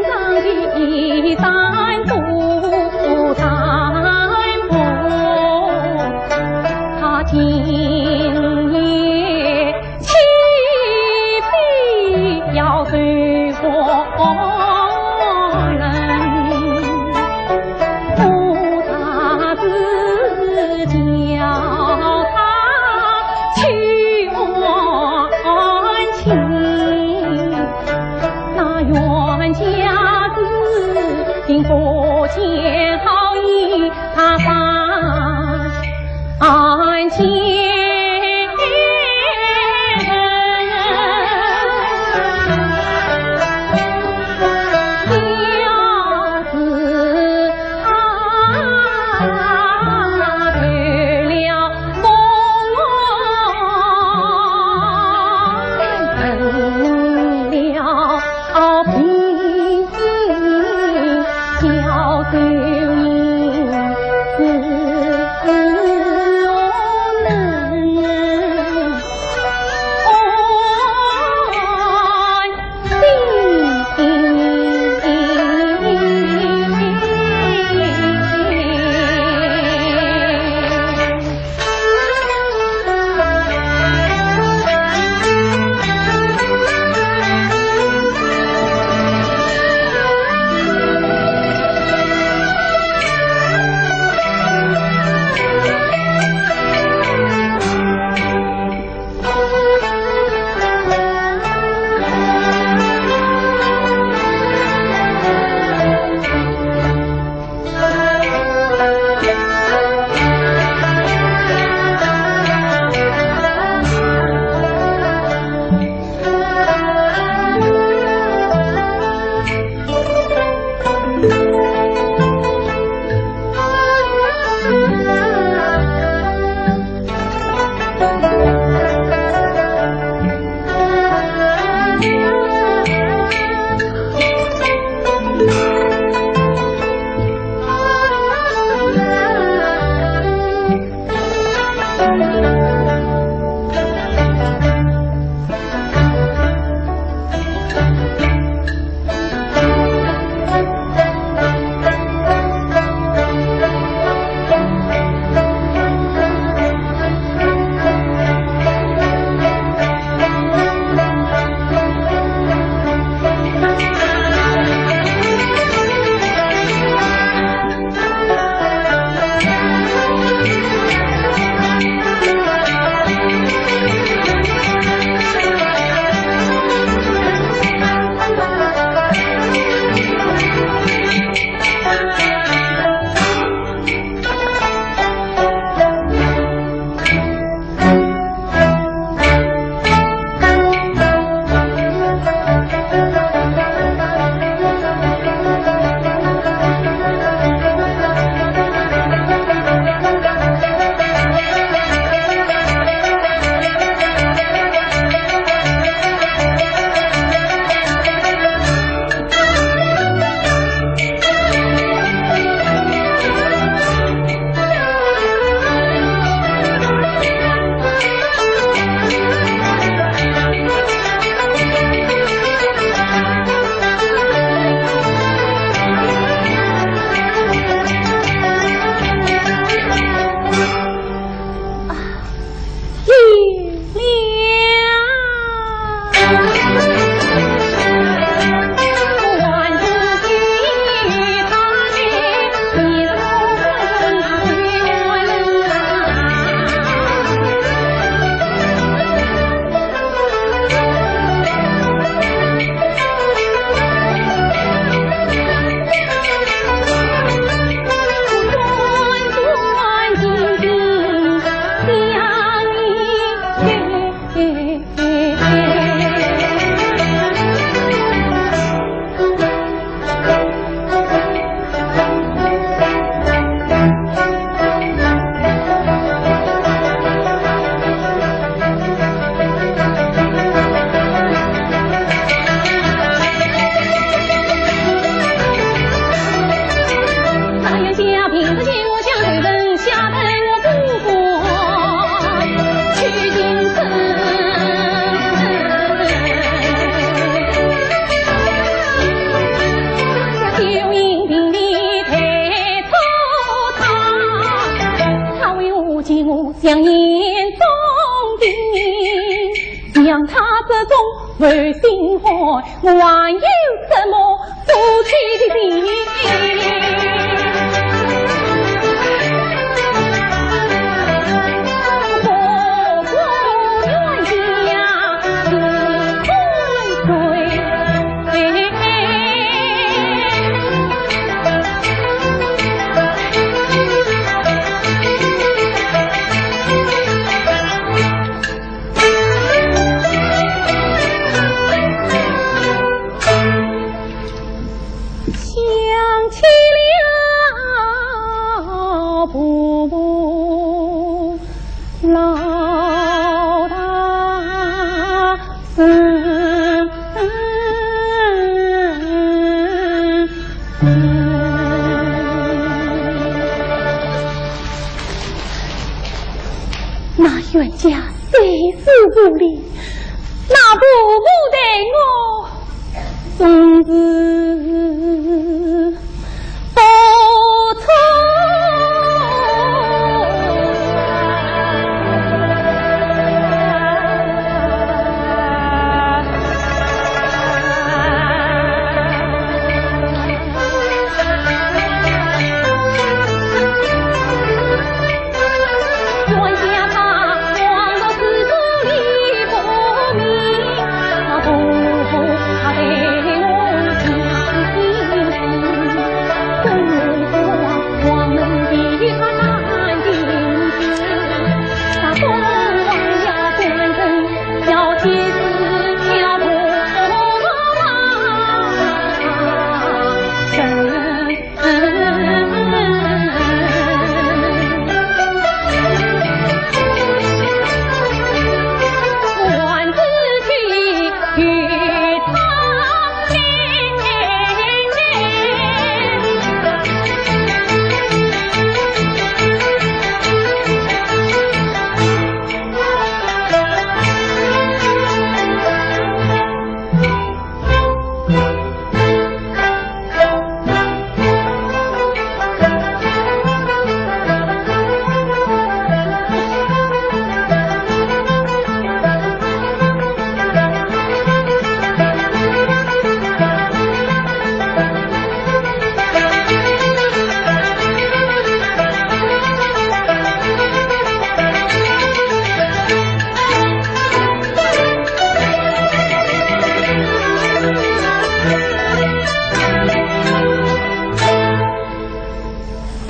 上的衣衫都染红，他今夜起飞要走火轮。我大哥叫他去还情。 那冤家子并不见好意，他把案件要是为心欢，我还有什么不起的心？不过冤家是万岁。想起了伯母老大。 那冤家虽是无礼，那伯母待我总是不错。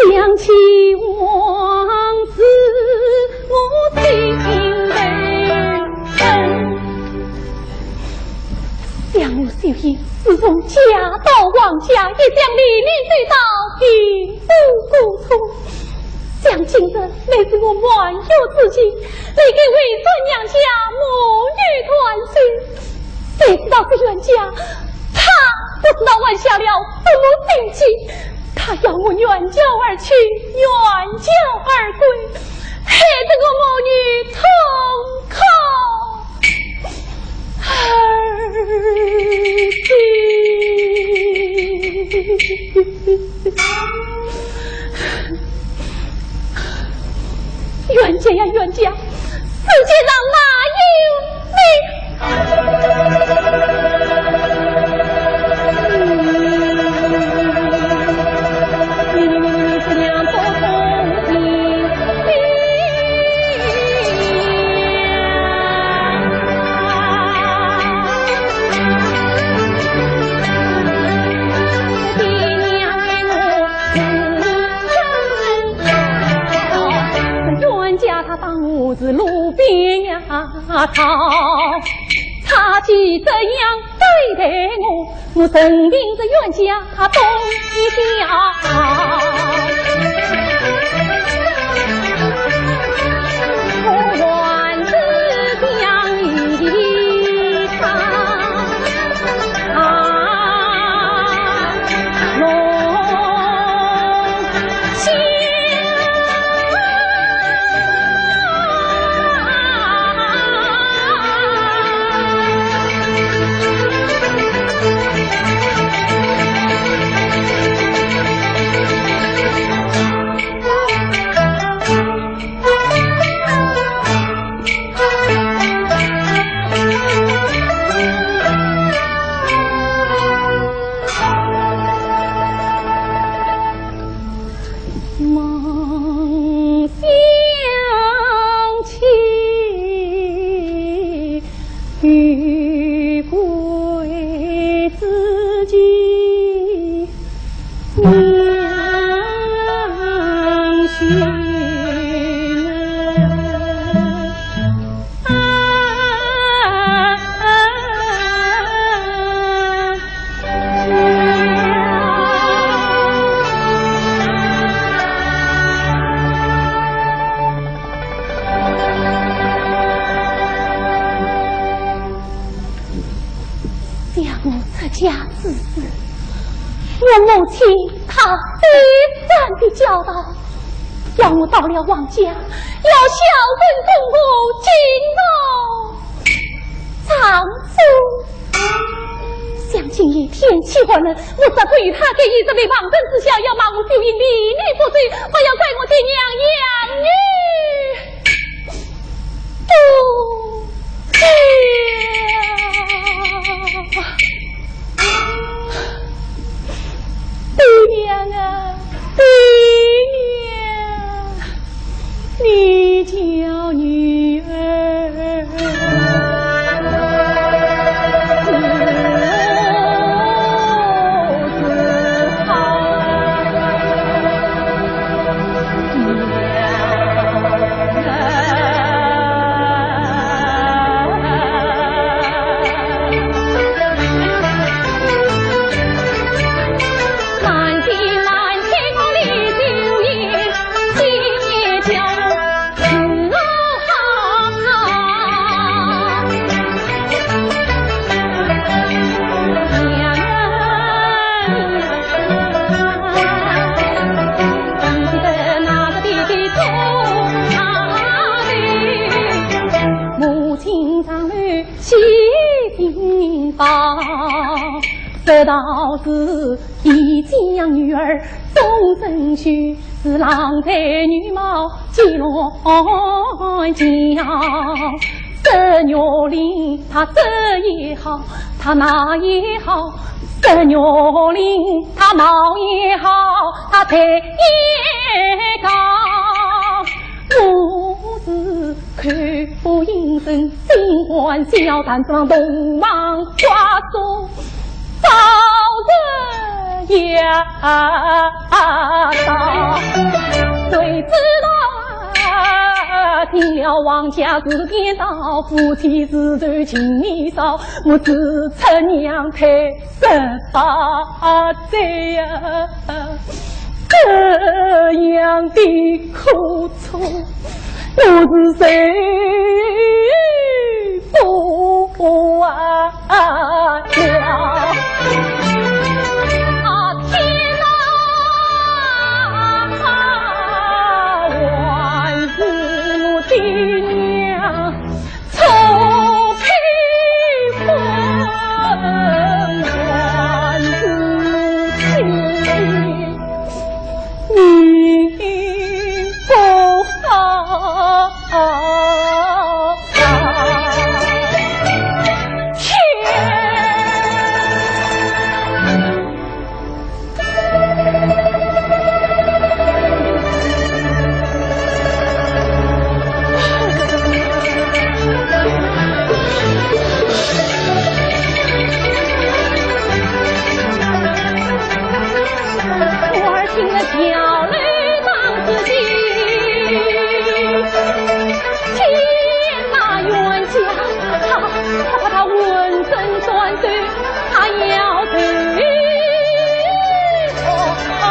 想起往事，我心头疼。想我秀英自从嫁到王家，一向礼礼周到，并无过错。想今日乃是我满月之期，来给回转娘家满月团圆。 谁知道是冤家，他不知道犯下了什么禁忌，他要我远嫁而去，远嫁而归，害得我母女痛苦而死。 冤家呀，冤家，世界上哪有你？ 冤家他当我是路边野草，他既这样对待我，我任凭这冤家他东西叫。我还是想一想。我出家之时，我母亲她再三的教导，要我到了王家，要孝顺忠厚，敬重丈夫。想今夜天气寒冷，我若不与她在一室内房门之下，要骂我酒饮，粒粒不收，还要怪我的娘养女。 不嫁。爹娘啊，爹娘，你叫女儿如何是好？ 母亲上楼细心报，这道是一将女儿终身许，是郎才女貌皆乱犟。 这玉林她这也好，她那也好，这玉林她貌也好，她才也高。我是口不应声，心欢喜，谈上洞房花烛，招人也 啊，谁知道啊，进了王家是颠倒，夫妻是仇情意少，我只吃娘胎十八载呀，这样的苦楚，我是受不了。 啊，天哪，还是我的娘，错配婚，还是我的命不好。 我儿听了小楼当自己，见那冤家，他，他怕他浑身酸痛，他要投胎了啊。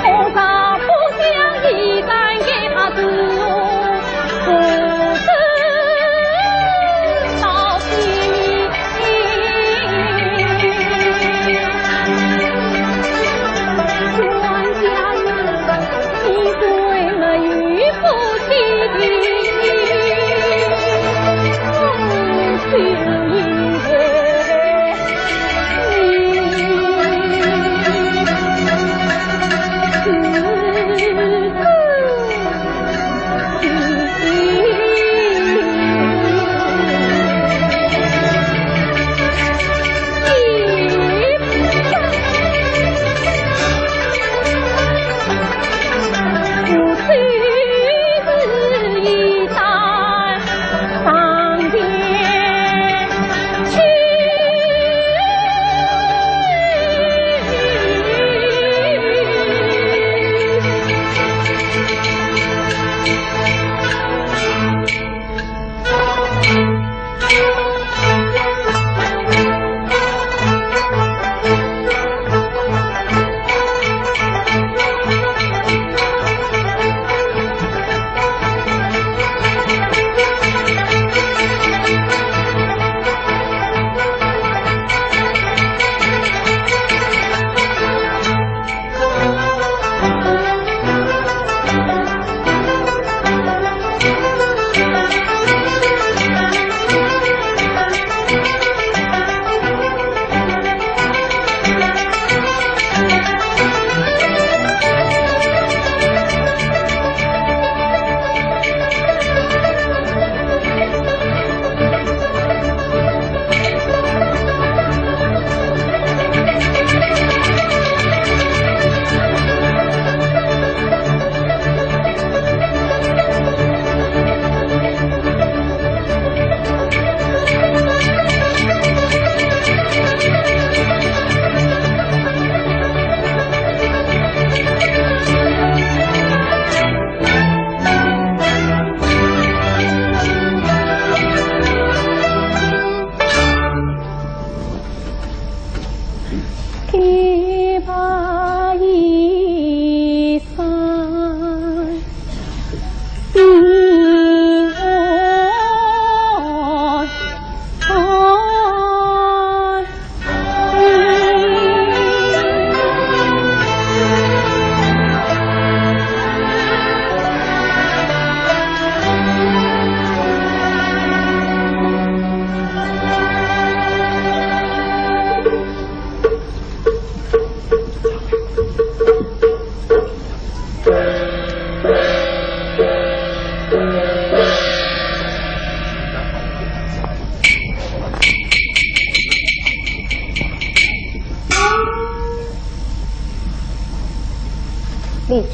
我若不想一旦给他住，不知道心里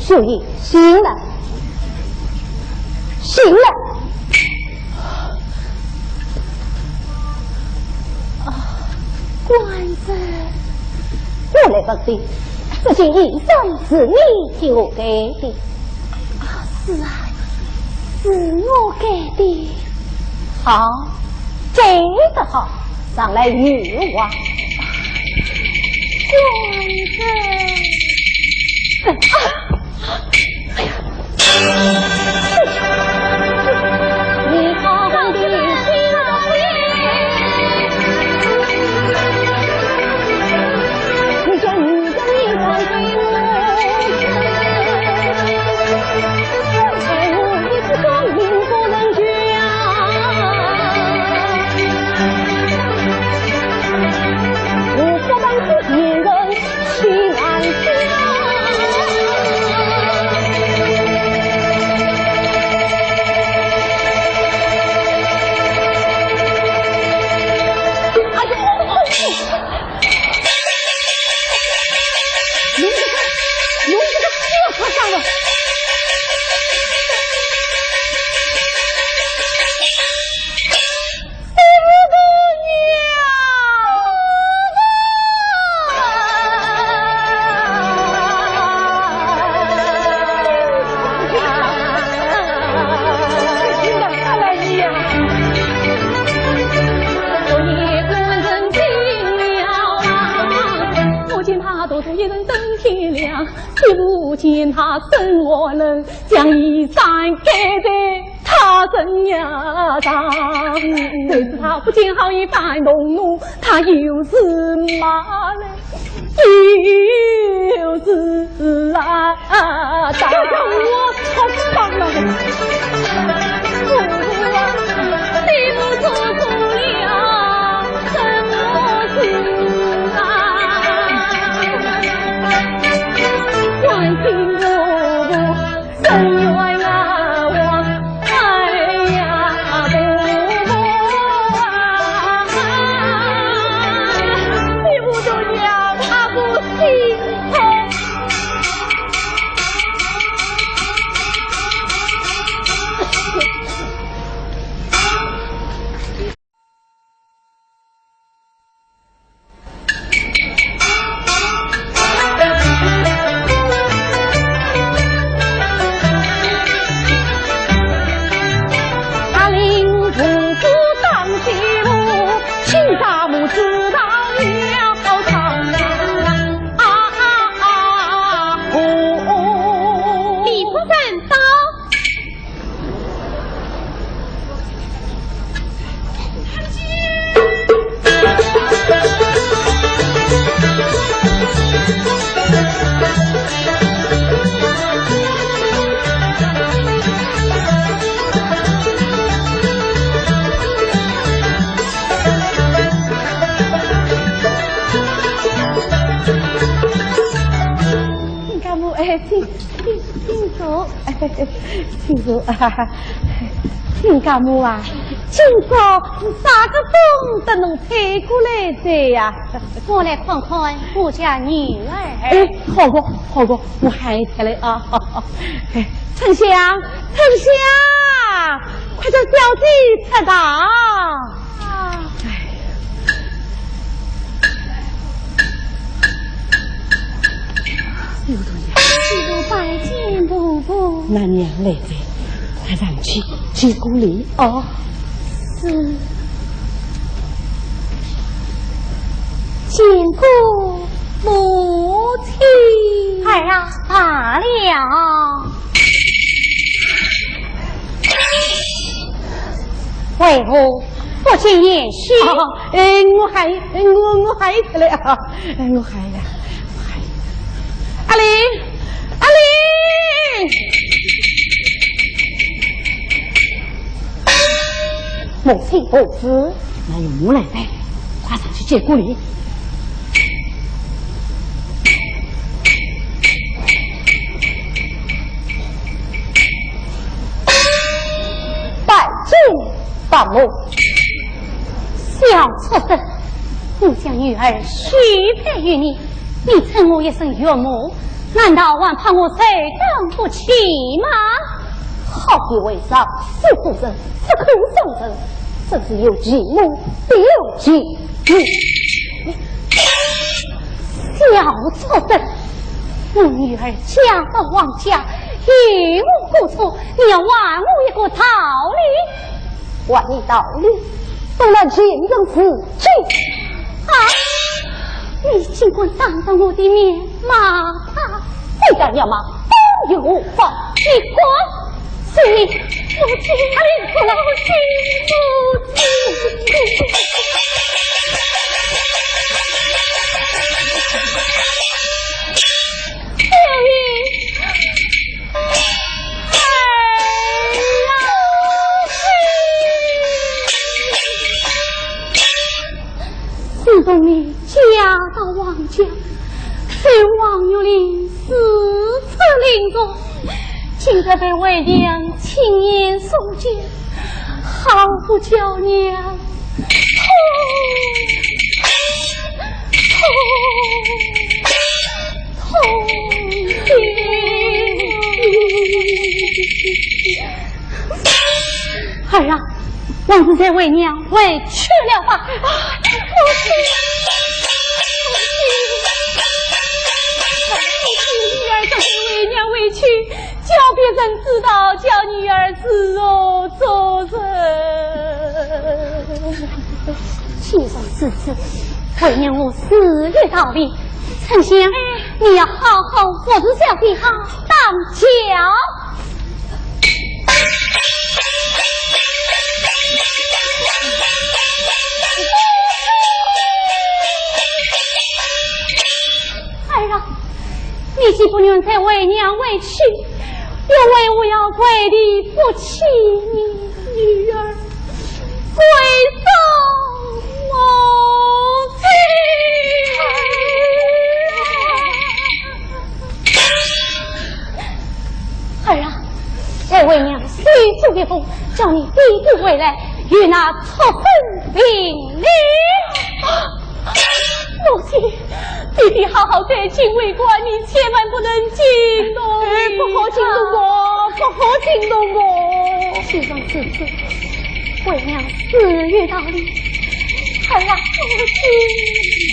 就已醒了，醒了。啊，官人，我来问你，这件衣衫是你替我盖的？啊，是啊，是我盖的。好，盖得好，上来与我。官人。 我见他独自一人登天梁，却不见他身何人，将衣衫盖在 他身呀上，谁知他不见好衣翻动怒，他又是骂来，又是啊打。哎呀，我好棒了！你不做主了，什么事啊？关心我不 深冤啊，我哎呀，不不啊，你不就让他不心痛？ 李夫人到。 亲家母，哎，请，请，请坐，哎，请坐啊。亲家母啊，今朝是啥个风搭侬吹过来的呀？我来看看我家女儿。哎，好个，好个，我喊伊出来啊。哎，春香，春香，快叫小姐出堂。 啊。哎。有东西啊。记住拜见婆婆。那娘来哉，快上去见过礼哦。是。见过母亲。儿啊，罢了。 为何不见贤婿？哦，哎，我喊，哎，我，我喊伊出来啊，哎，我喊伊，我喊伊。阿林，阿林！母亲不知。那由我来代，快上去见过礼。 拜见伯母。小畜生，我将女儿许配于你，你称我一声岳母，难道还怕我受当不起吗？好一位上世之人，不可伤人，真是有其母必有其女。小畜生，我女儿嫁到王家，有何过错？你要还我一个道理。 还你道理，等了前程似锦。啊！你竟敢当着我的面骂她！非但要骂，打也无妨。你敢！是你，母亲，啊，你过来，母亲，母亲。哎呀！ 自从你嫁到王家，在王府里四处凌辱，今日被为娘亲眼所见，好不叫娘 儿啊，还是随为娘回去了吧。母亲，母亲，女儿随为娘回去， 叫别人知道，叫女儿自作主人。既然如此，为娘我自有道理。春香，你要好好服侍小姐，好当家。儿啊， 你既不愿随为娘回去，又为何要跪地不起呢？女儿跪送母亲。儿啊，待为娘修书一封，叫你爹爹回来，与那畜生评理。 母亲，爹爹好好在京为官，你千万不能惊动他。哎，不好惊动我，不好惊动我。既然如此，为娘自有道理。儿啊，母亲，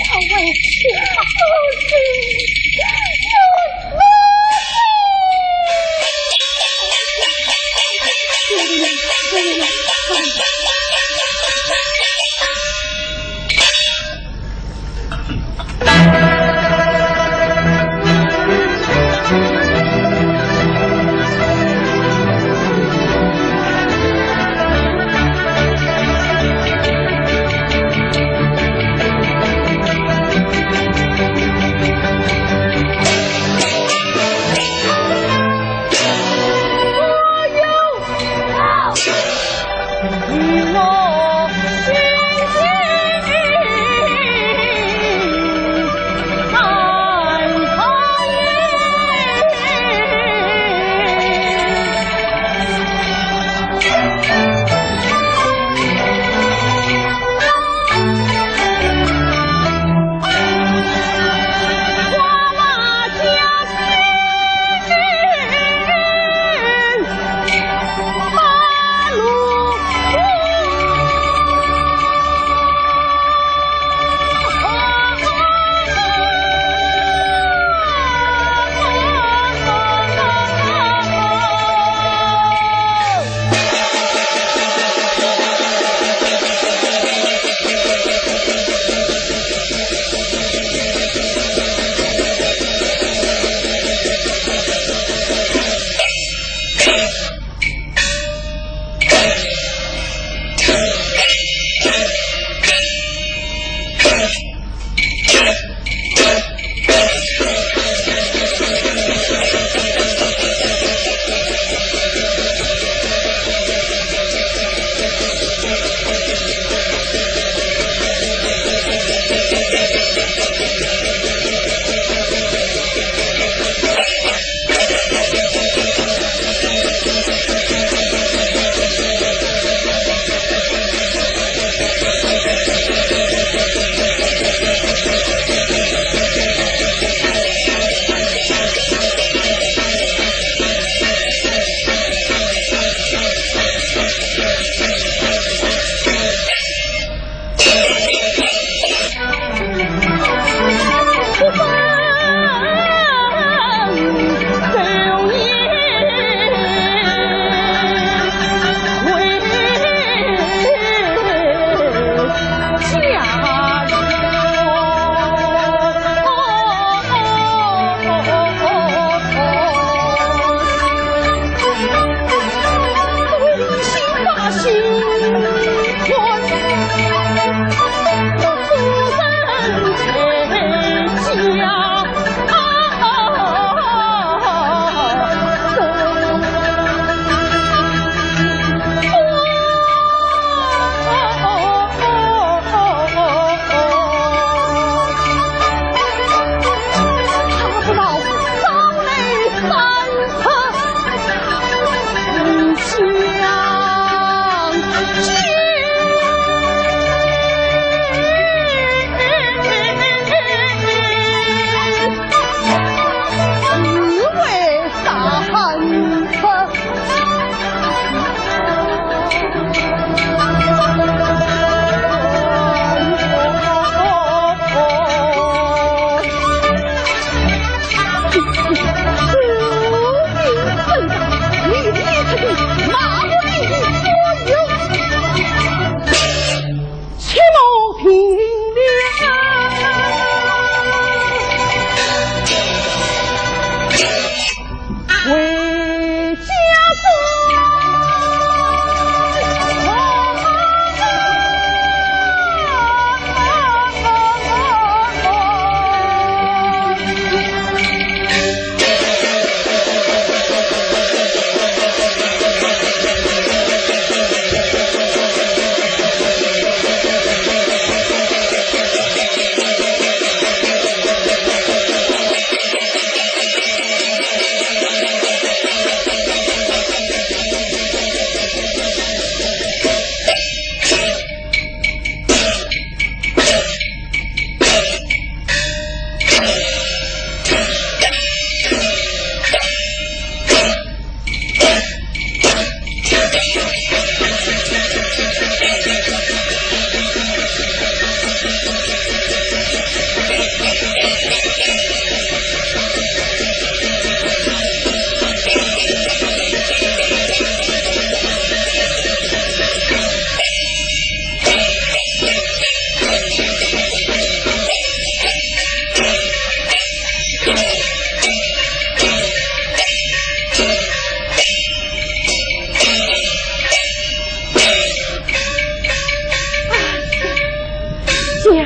快回去吧，母亲。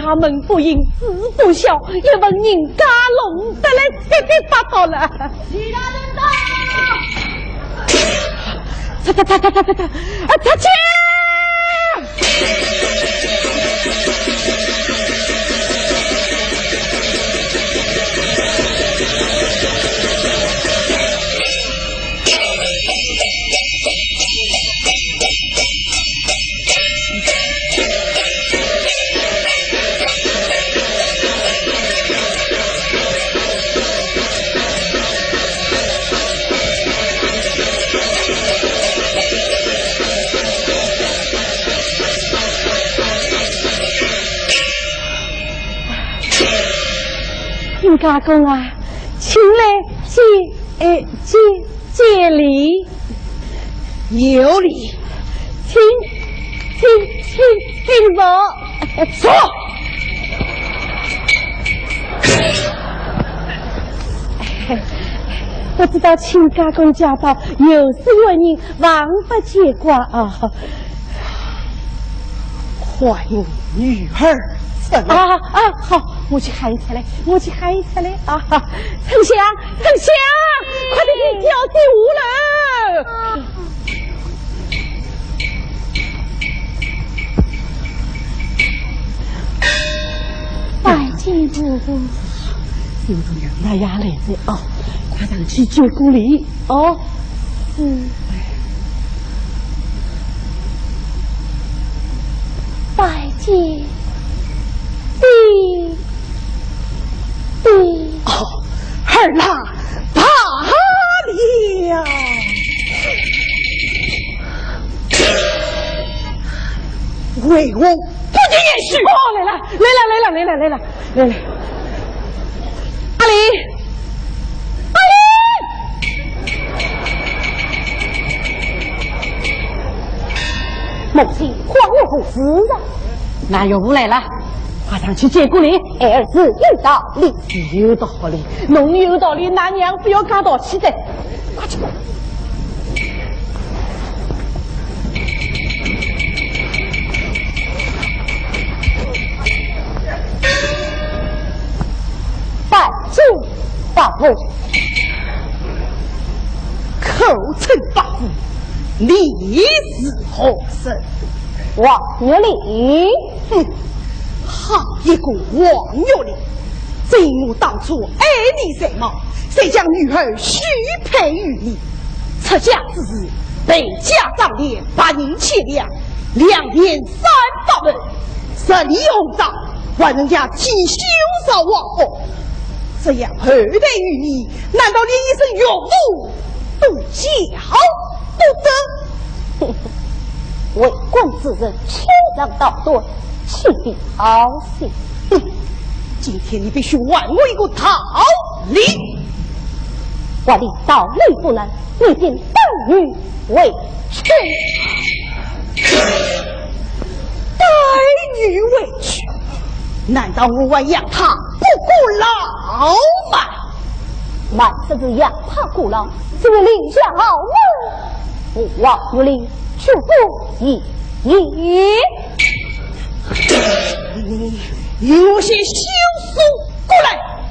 家门不幸子不孝，一份人家弄得来七七八八了。其他人到。他他他他他他他，啊，他去！ 亲家公啊，请来见，哎，见，见礼。有礼。请，请，请，请坐。坐。不知道亲家公驾到，有失远迎，望勿见怪啊。 唤我女儿出来。啊，啊，好，我去喊伊出来，我去喊伊出来啊。春香，春香，快点，快点，跳进屋来。拜见婆婆。有个人来呀，来哉哦，快上去见过礼哦。嗯。 拜见爹爹。哦，儿啦，罢了。为我不听言语。哦，来了，来了，来了，来了，来了。 来来，阿林，阿林！母亲，唤我何事啊？那岳父来了，快上去见过礼。儿子有道理。有道理？侬有道理，㑚娘勿要讲道理哉。快去。 拜见伯父。口称伯父，你是何人？王玉林。哼，好一个王玉林！ 真我当初爱你才貌，才将女儿许配于你。出嫁之时，倍加妆奁，白银千两，良田三百亩，十里红掌，还人家几休朝皇后。这样厚待于你，难道连一声岳父都叫不得？为官之人，清长道短，请你好生。哼，今天你必须还我一个道理。我连道理不能，你竟等于委屈。待遇委屈？难道我还养她不过老吗？ 慢说是养她过老，只为立下豪门，我王玉林绝不依依。你与我些休书过来。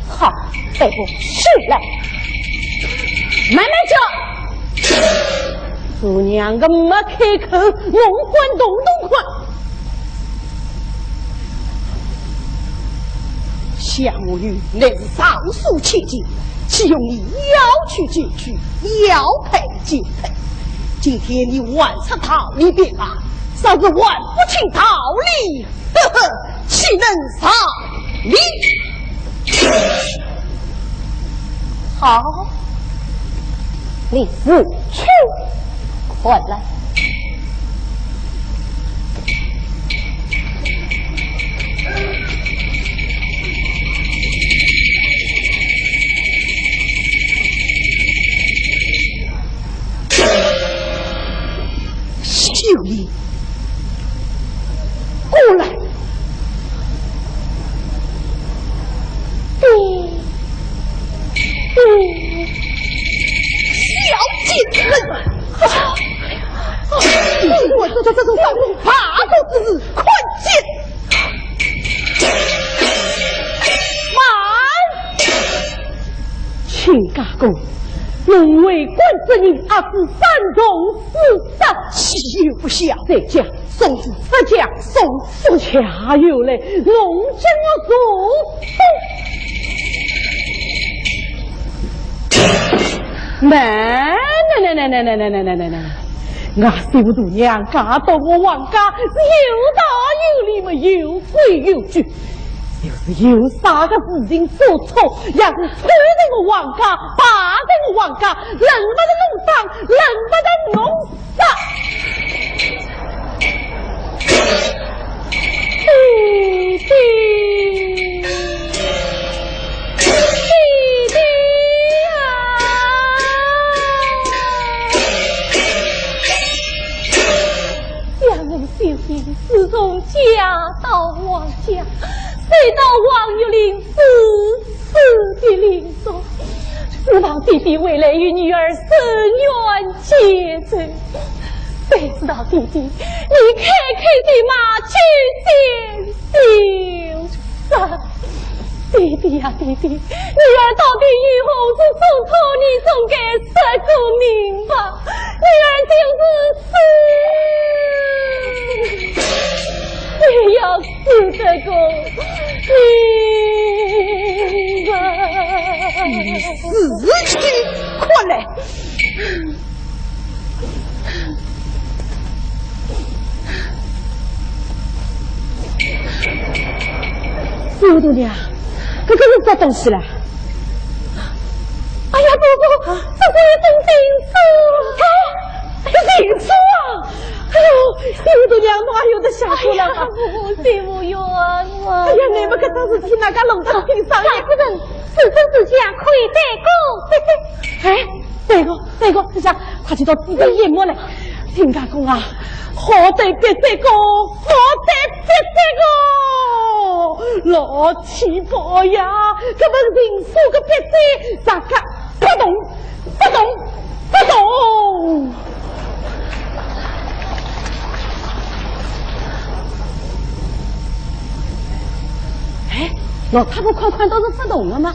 好，大夫。是了。慢慢叫。做娘个没开口，侬管动动看。 想我与乃是尚书千金，岂容你要娶就娶，要配就配？今天你还出道理便罢，若是还不清道理，呵呵，岂能成理？好，你自去看来。 秀英，过来。爹，爹。小贱人！你我做出这种伤风败俗之事，看奸！ 慢！亲家公，侬为官之人，阿是三从四德？岂有不孝？在家送子，在家送子。下有来，侬将我做……慢，慢，慢，慢，慢，慢，慢，慢，慢，慢。 我小大娘嫁到我王家，是有道有理么，有规有矩。要是有啥个事情做错，也是错在我王家，败在我王家，轮不着侬打，轮不着侬杀。爹爹。 爹爹啊！想我秀英自从嫁到王家，受到王玉林如此的凌辱，指望爹爹回来与女儿伸冤解仇。 谁知道爹爹，你开口的骂，就先羞煞。爹爹呀，爹爹，女儿到底有何事所托，你总该说个明白。女儿就是死，也要死得个明白。你死去，快来！ 秀英大娘，搿个是啥东西啦？哎呀，婆婆，这是一封情书。啊，情书啊！哎呦，秀英大娘，侬也有得写书了啊？哎呀，我心无冤枉啊。哎呀，你们搿桩事体哪能弄到天上去？大夫人，此书之下可以对过。哎， 对个，对个，这下快去到地上淹没了。亲家公啊，好歹别这个，好歹别这个，老天保呀，搿本情书个笔迹，咋个不动，不动，不动？哎，老太婆看看，倒是不动了嘛。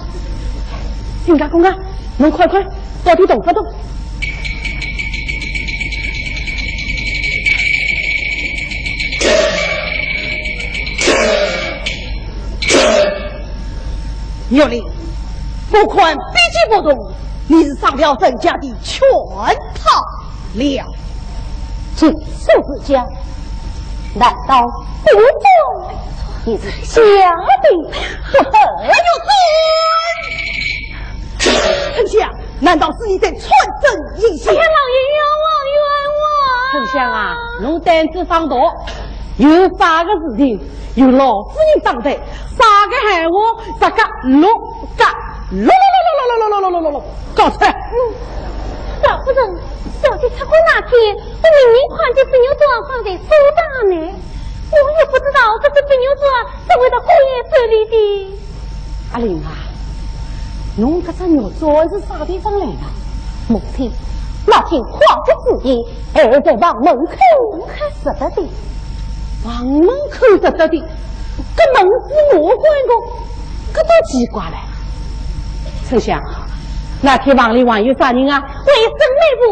亲家公啊，侬看看， 到底动勿动？玉林，我看笔迹不动，你是上了人家的圈套了。你说自家，难道不错？你是假的不得？哎呦，丞相，难道是你在穿针引线？哎呀，老爷冤枉冤枉！丞相啊，侬胆子放大，有啥个事情由老夫人当担，啥个闲话啥个六个六六六六六六六六六六六六，讲出来。嗯，老夫人，小姐出阁那天，我明明看见碧玉簪放在书台上，我也不知道这只碧玉簪是会到姑爷手里的。阿林啊，侬搿只玉簪是啥地方来的？母亲，那天花烛之夜，儿在房门口拾得的。房门口拾得的，搿门是我关的，搿倒奇怪了。丞相，那天房里还有啥人啊？还有沈内部。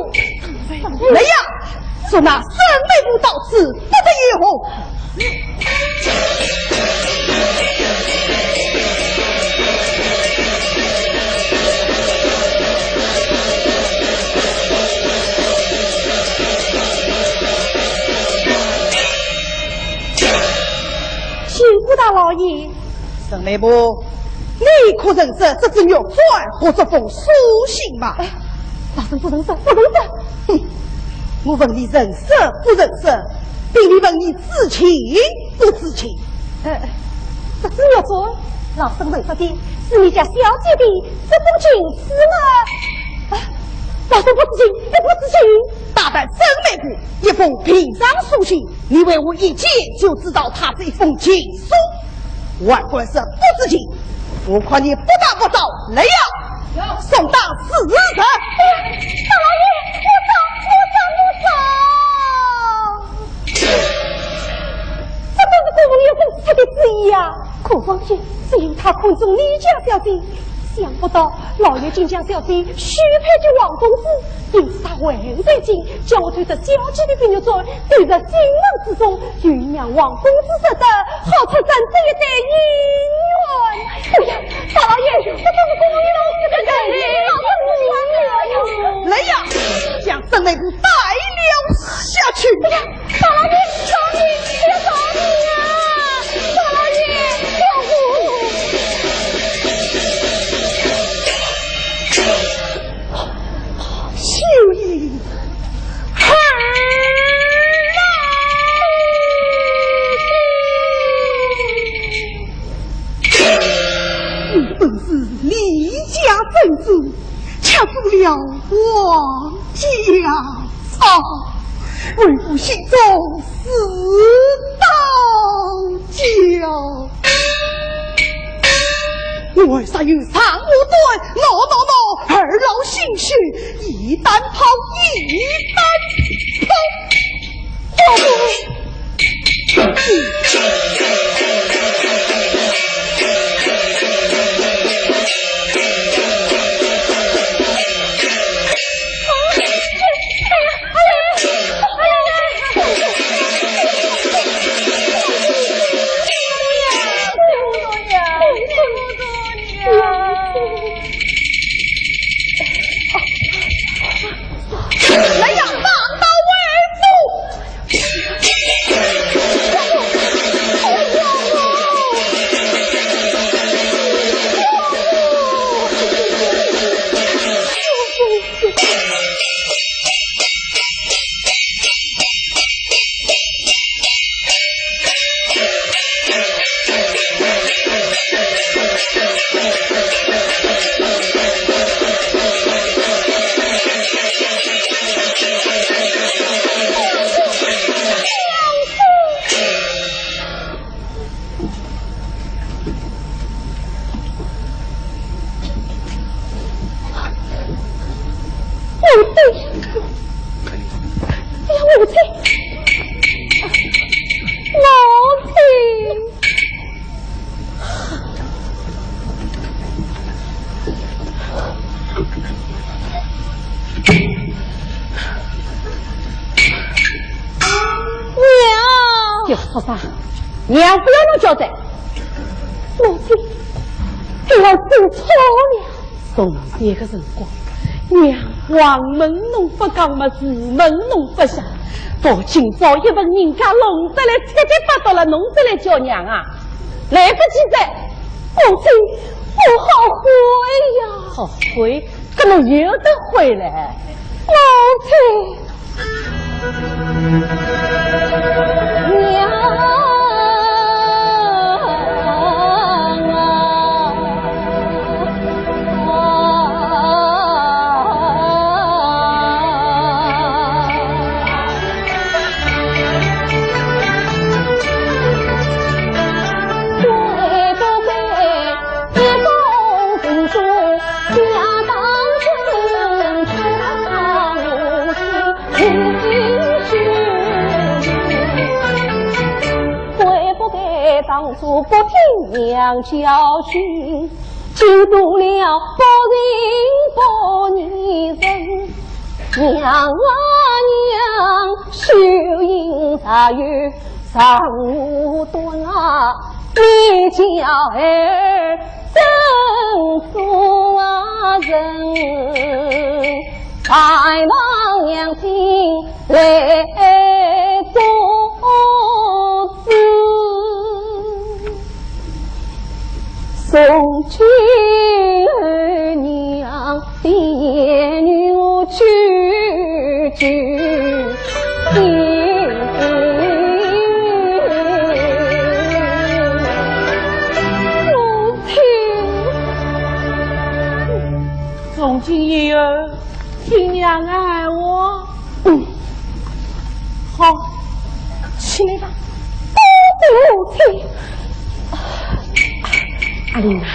来呀，说那沈内部到此，不得有误。 谢过大老爷。沈内部，你可认识这只玉簪或这封书信吗？哎，老身不认识，不认识。哼，我问你认识不认识，比你问你知情不知情。呃，这只玉簪，老身认识的，是你家小姐的这封情书啊。啊，老身不知情，我不知情。大胆沈内部，一封平常书信，你为何一见就知道它是一封情书？还敢说不知情，我看你不打不招，来呀！有。送到此人。哎呀，大老爷，我招，我招，我招。这真是国王有吩咐的旨意呀！可王爷只有他看中你家小姐，想不到老爷竟将小姐许配给王公子，因此他还在京，叫我偷这小姐的碧玉簪，带入京门之中，与娘王公子说的，好出咱这一对姻缘。哎呀，大老爷，这都是公爷老夫人的旨意，老夫人不行了。来呀，将沈内部带了下去。哎呀，大老爷，饶命，不要打我啊！大老爷，救我！ 你本是李家正宗，却做了王家草，为父心中是刀绞。我为啥有上我断，喏喏喏，二老心血，一担抛，一担抛。 来呀，放刀为父！母亲，哎呀，母亲，母亲。 娘！叫啥？娘不要侬叫哉。母亲，孩儿做错了。从前个辰光，娘横门侬勿讲么，竖门侬勿响。到今朝一份人家弄得来七七八八了，侬再来叫娘啊，来不及哉。母亲，我后悔呀。后悔？搿么有得悔嘞？母亲。 悔不该当初不听娘教训，竟做了不仁不义人。娘啊娘，修行若有长路短啊，你教儿怎做人？ 拜望娘亲来做主。从今后娘的言语句句听。从今以后， 听娘的闲话。嗯，好，起来吧。多谢母亲。阿林啊，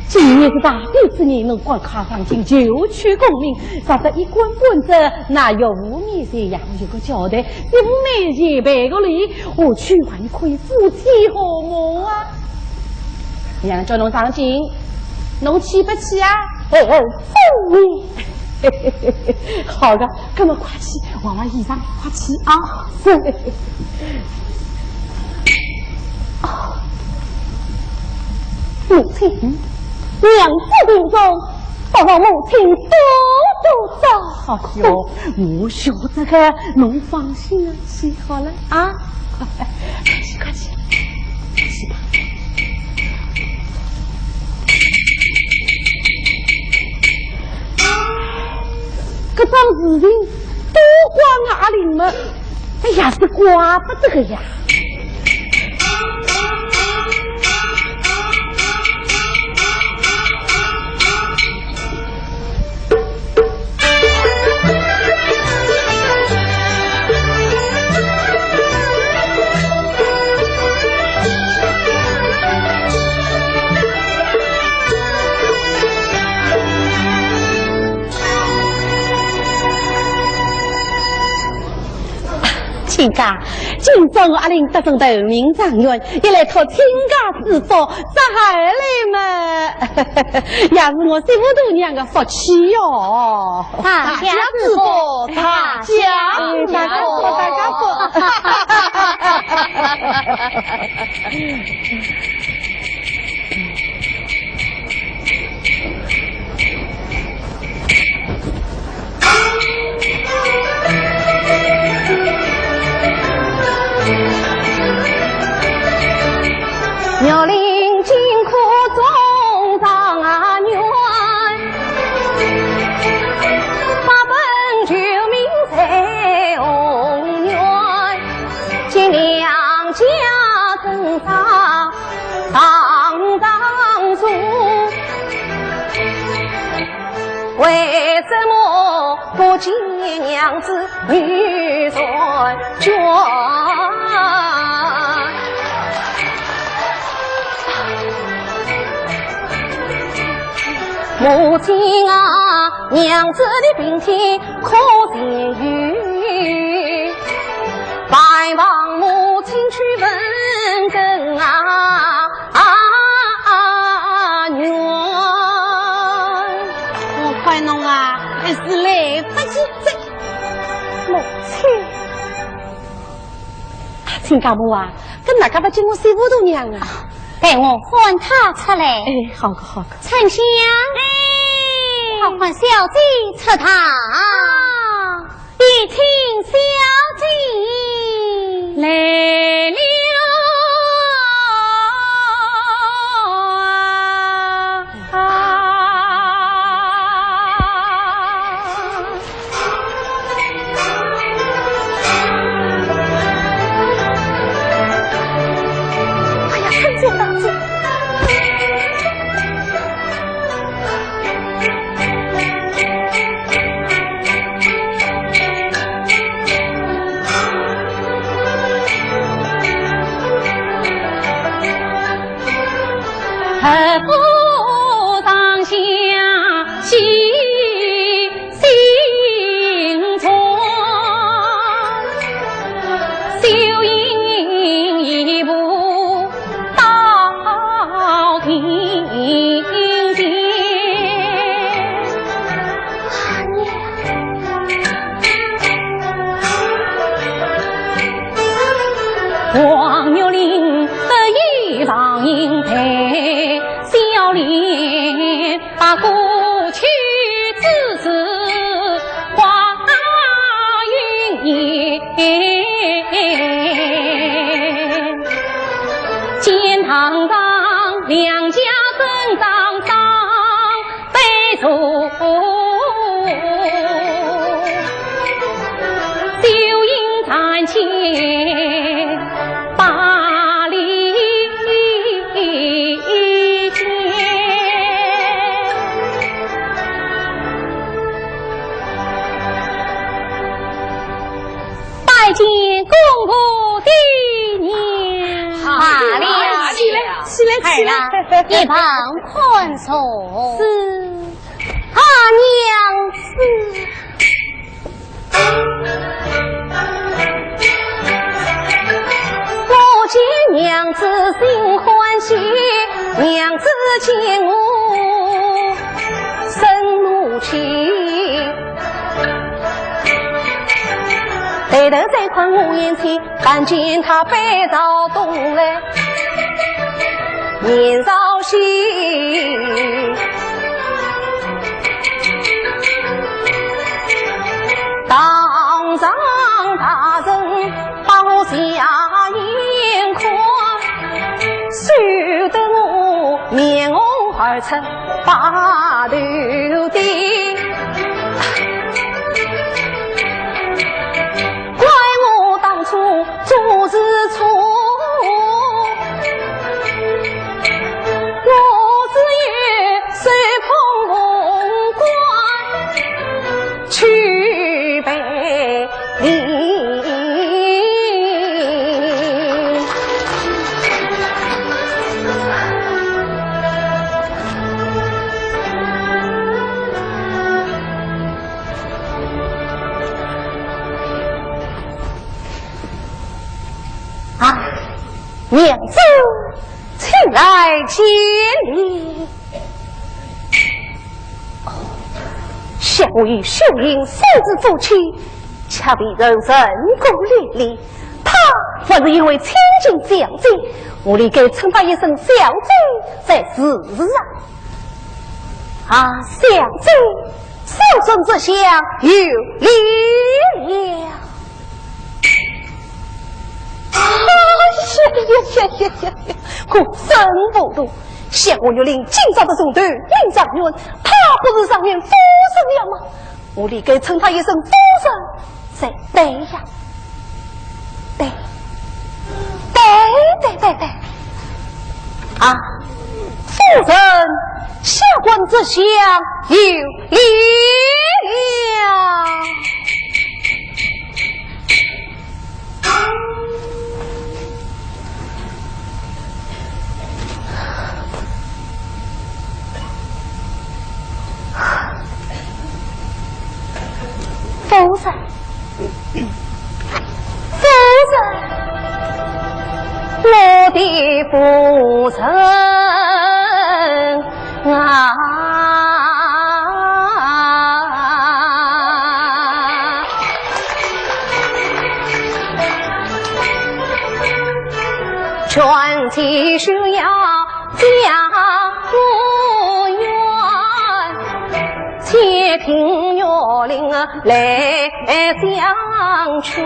今日是大比之日，侬赶快上京求取功名，若得一官半职，那岳父面前也有个交代，岳父面前赔个礼，我去还可以夫妻和睦啊。 娘叫侬上京，侬去不去啊？哎，哎，送你。好的，搿么快去，换换衣裳，快去啊。是。哦，母亲，娘子病重， 还望母亲多多照顾。哎哟，我晓得个，侬放心啊，去好了啊。快去，快去，去吧。搿桩事情都怪我阿林么，哎呀，是怪不得个呀。 亲家，今朝我阿林得中头名状元，一来托亲家之福，再后来嘛，也是我媳妇大娘的福气哟。大家之福，大家之福，大家福，大家福。 玉林金科中状元，八本九名在红元，今两家争上 堂上坐，为什么不见娘子女婵娟？母亲啊，娘子的病体可痊愈？拜望母亲去问诊啊。 啊，娘。我看侬啊，还是来不及哉。母亲。亲家母啊，搿哪能勿见我媳妇大娘啊？待我唤她出来。哎，好个，好个。春香。哎。召唤小姐出堂。啊。有请小姐。来了。啊。 哎呀，看见大姐。拜见公婆爹娘。罢了，起来，起来，起来。儿啊，一旁宽坐。是。啊，娘子。 抬头再看我眼前，看见她背朝东来，面朝西。堂上大人把我斜眼看，羞得我面红耳赤 白头的，怪我当初做事错，我只有手捧红冠去赔礼。 啊，娘子，请来见礼。哦，想我与秀英素日夫妻，却被人认过连理。她若是一位千金小姐，我理该称她一声小姐才是啊。啊，小姐， 小生这厢有礼了。哎呀呀呀呀呀！我真糊涂，想我玉林今朝的重头领状元，她不是状元夫人了吗？我理该称她一声夫人才对呀。 对，对，对，对，对。啊，夫人，下官这厢有礼了。夫人， 夫人，我的夫人啊。谢听岳林来相劝。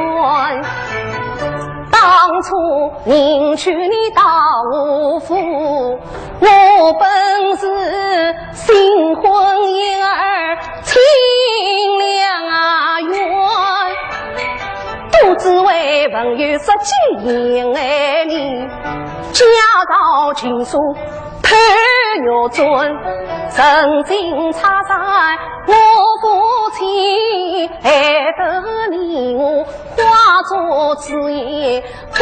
当初你去你到我府，我本是新婚燕尔清凉啊园，都只为朋友说起言爱你，家道情疏 配玉尊，曾经插在我父亲，害得你我花烛之夜不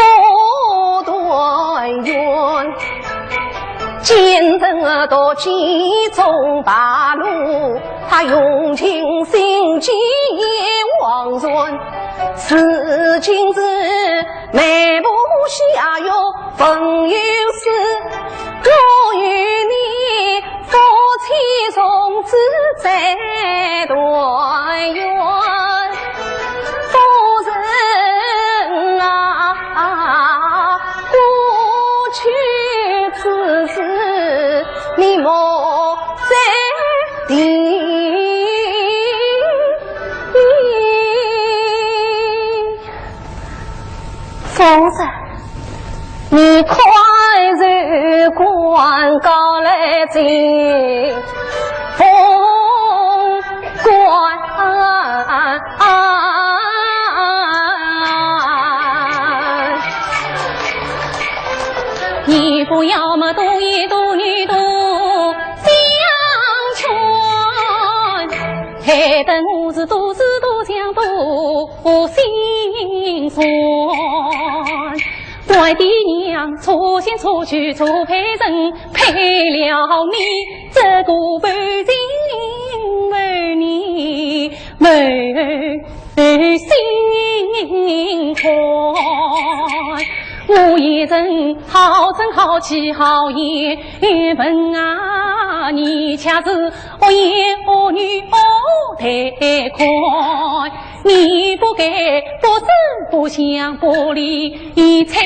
团圆。奸臣夺计中败落，他用尽心机也枉然。如今是眉目下有 朋友死，我与你夫妻从此再团圆。夫人啊，过去之事，你莫再提。 夫人，你快入观高来接风官。你不要么多言多语多相劝，害得我是多思多想多 心酸。我的娘，错心错举错配人，配了你这个负心妇，你没心宽。我一人好争好气好言文啊，你却是 恶言恶语恶待看，你不该不知不想不理睬，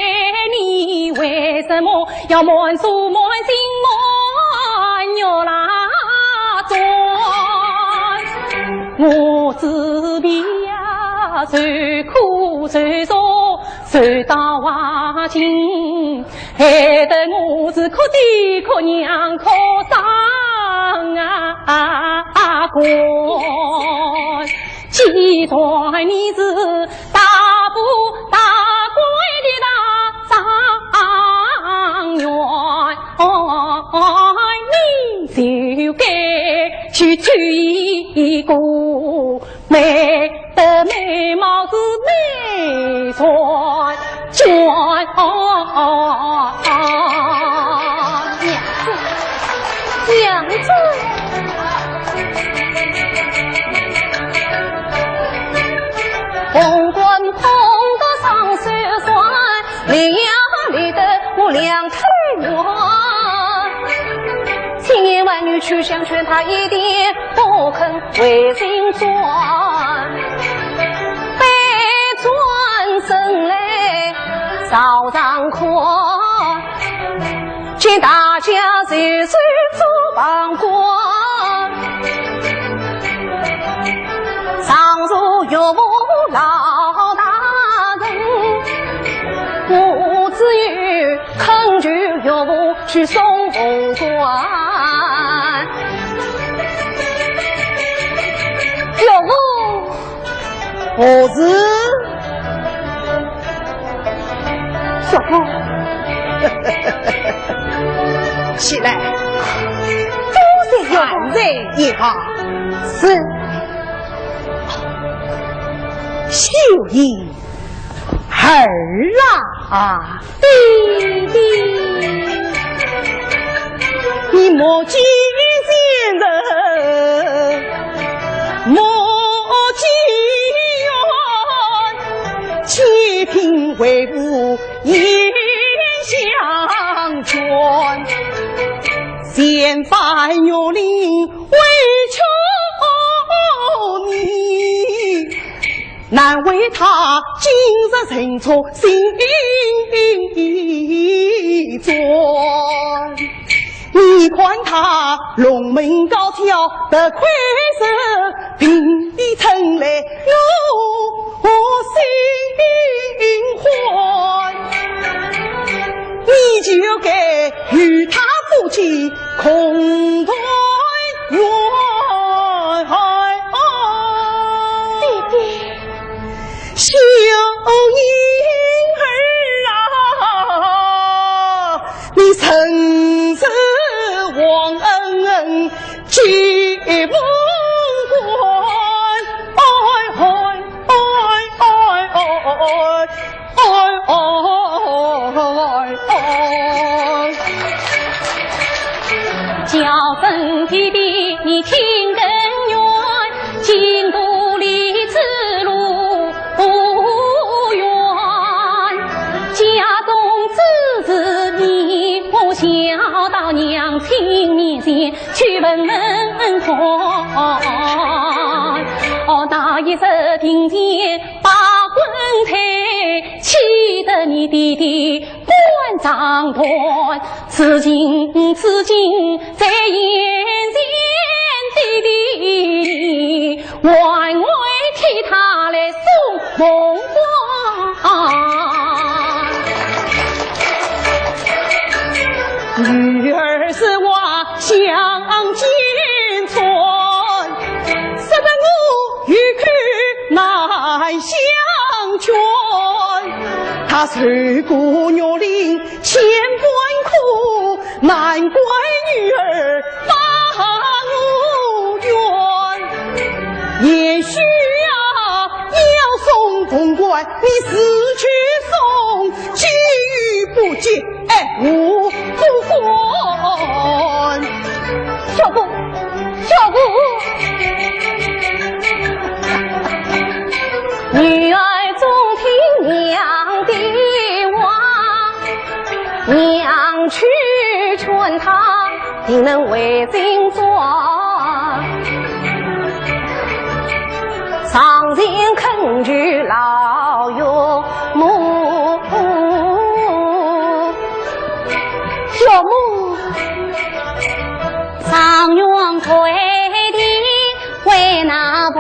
你为什么要瞒书瞒信瞒月来转？我自闭啊，受苦受zor受到啊尽， 害得我是哭爹哭娘哭伤啊干。既然你是大富大贵的大状元，你就该去娶一个 美的美貌是美转转。娘子，娘子。红官碰个双手酸，离呀离得我两腿软。千言万语去相劝，他一点 不肯回心转，背转身来朝上看，见大家齐齐做旁观。上座岳父老大人，我只有 恳求岳父去送凤冠。岳父，何事？岳父，起来，多谢岳父。站在一旁。是。秀英。 儿啊，爹爹，你莫见贤人，莫结怨，且听为父言相劝。前番岳林委屈你， 难为他今日认错心酸。你管他龙门高挑不愧是平地城来我心欢。你就该与他夫妻共团圆。姐姐。小囡儿啊，你真是忘恩负义。哎，哎，哎，哎，哎，哎，哎，哎，哎。叫声弟弟，你听更远，京都里之路不远。家中之事，你我小到娘亲面前去问问看。哦，那一日庭前把婚台，气得你弟弟 官长断，此情此景在眼前，弟弟你还会替他来送凤冠。女儿是话向前传，说得我有口难相全。他受过玉林 千般苦，难怪女儿把我怨。也许啊，要送凤冠，你自去送，寄与不寄，哎，无不还。小姑， 小姑。女儿总听娘的话，娘去劝她，定能回心转。上前恳求老岳母。岳母。 状元跪地为哪般？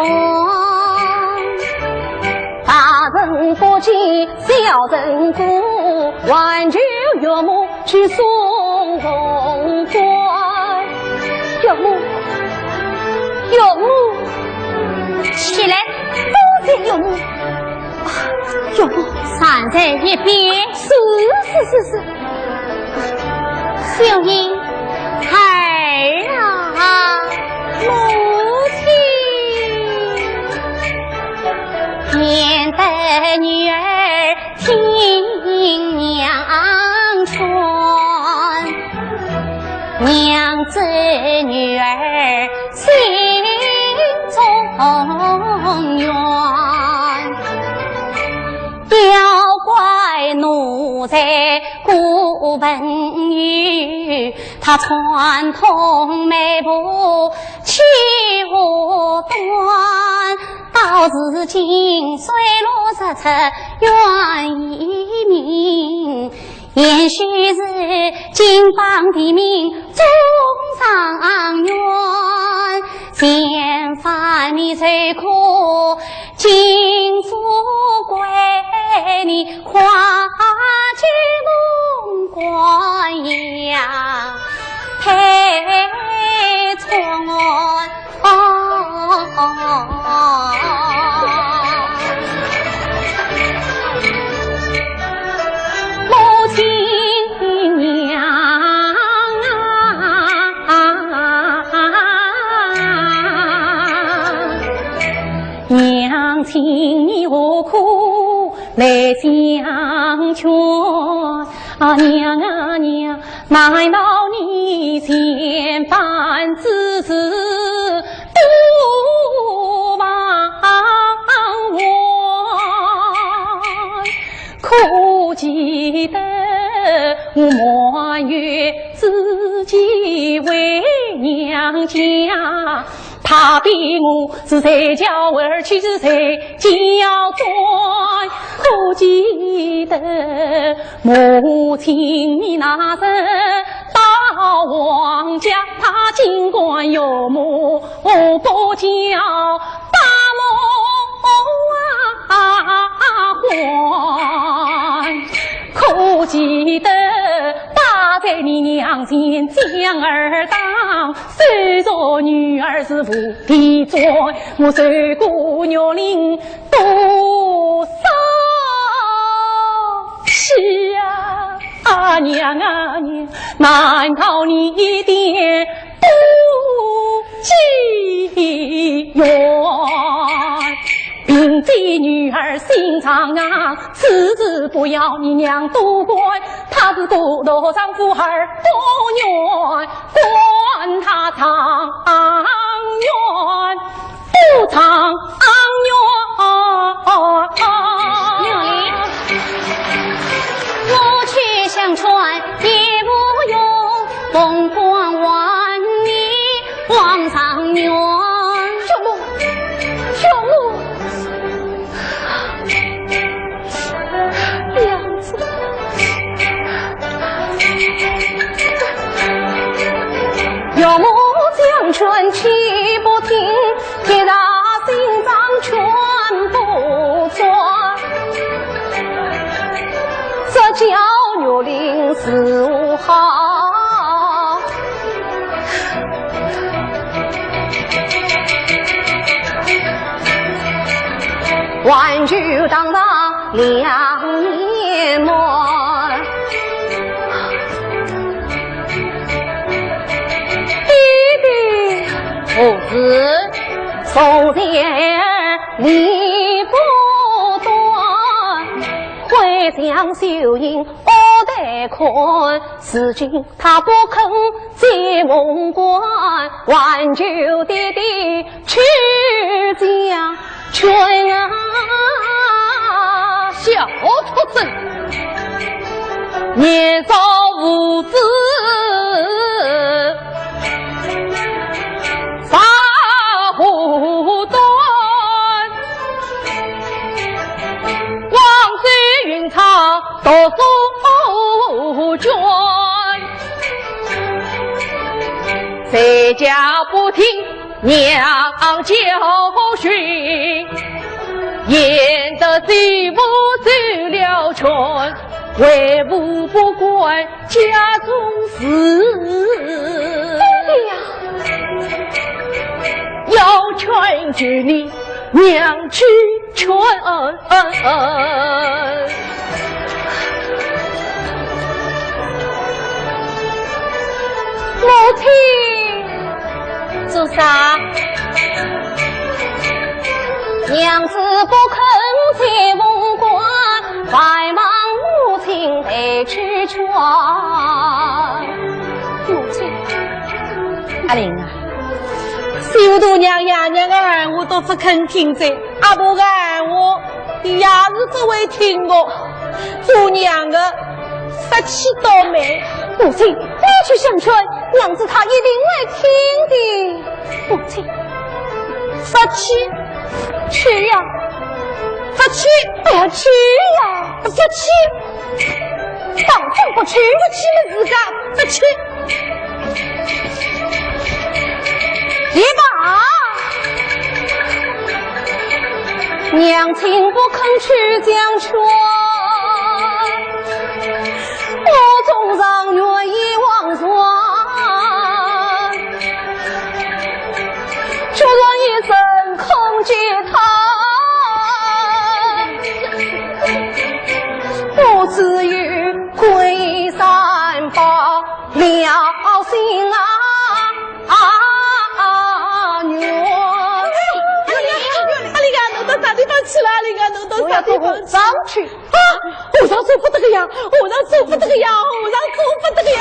大人不见小人过，还求岳母去送凤冠。岳母，岳母，起来，多谢岳母。 岳母。站在一边。是，是，是，是。秀英。儿啊。母亲。免得女儿听娘劝，娘知女儿 心中怨。妖怪奴才顾文友，他串通媒婆欺我断，到如今水落石出冤已明。 贤婿如今帮地名中状元，前番你受苦，今富贵你花旗凤冠呀，配穿。 母亲娘啊，娘亲你何苦来相劝？啊，娘啊娘， 难道你前番之事都忘怀？可记得我满月之期回娘家， 他比我是谁叫儿去是谁叫转，可记得母亲你那日大皇家，他竟敢妖魔不教，把我啊还。可记得他在你娘前将儿打，虽说女儿是无底罪，我受过玉令多少气啊！ 啊娘啊娘，难逃你一点不计远。凭这女儿心肠啊，此事不要你娘多管，她是孤独丈夫儿不愿，管她长远。 不唱安乐。我去相劝也无用，凤冠还你皇上愿。岳母，岳母。 娘子。岳母相劝岂不听，铁打心肠劝不转。这叫玉令如何好？ 还就当上两年么。爹爹。何事？从前你不断，会将秀英 我得看，如今他不肯接凤冠，还求爹爹去相劝啊。小畜生，年少无知，啥不懂？ 王孙云长读书卷，在家不听娘教训，演得媳妇走了圈，为父不管 家中事。爹爹呀！要劝就你娘去劝。母亲。 做啥？娘子不肯接凤冠，还望母亲代去劝。母亲。阿林啊，小大娘爷娘的闲话都不肯听哉，阿婆的闲话，伊也是不会听的。做娘的， 福气倒霉。母亲，你去相劝，娘子她一定会听的。母亲，福气，去呀，福气，哎呀，去呀，福气，当真不去，福气么自家福气。 你吧，娘亲不肯去相劝，我终日怨意汪汪，就算一声空见他，我只有跪三拜。 了心啊，啊，啊，女。阿林啊，侬到啥地方去了？阿林啊，侬到啥地方去？上去。啊，和尚做不得个呀，和尚做不得个呀，和尚做不得个呀。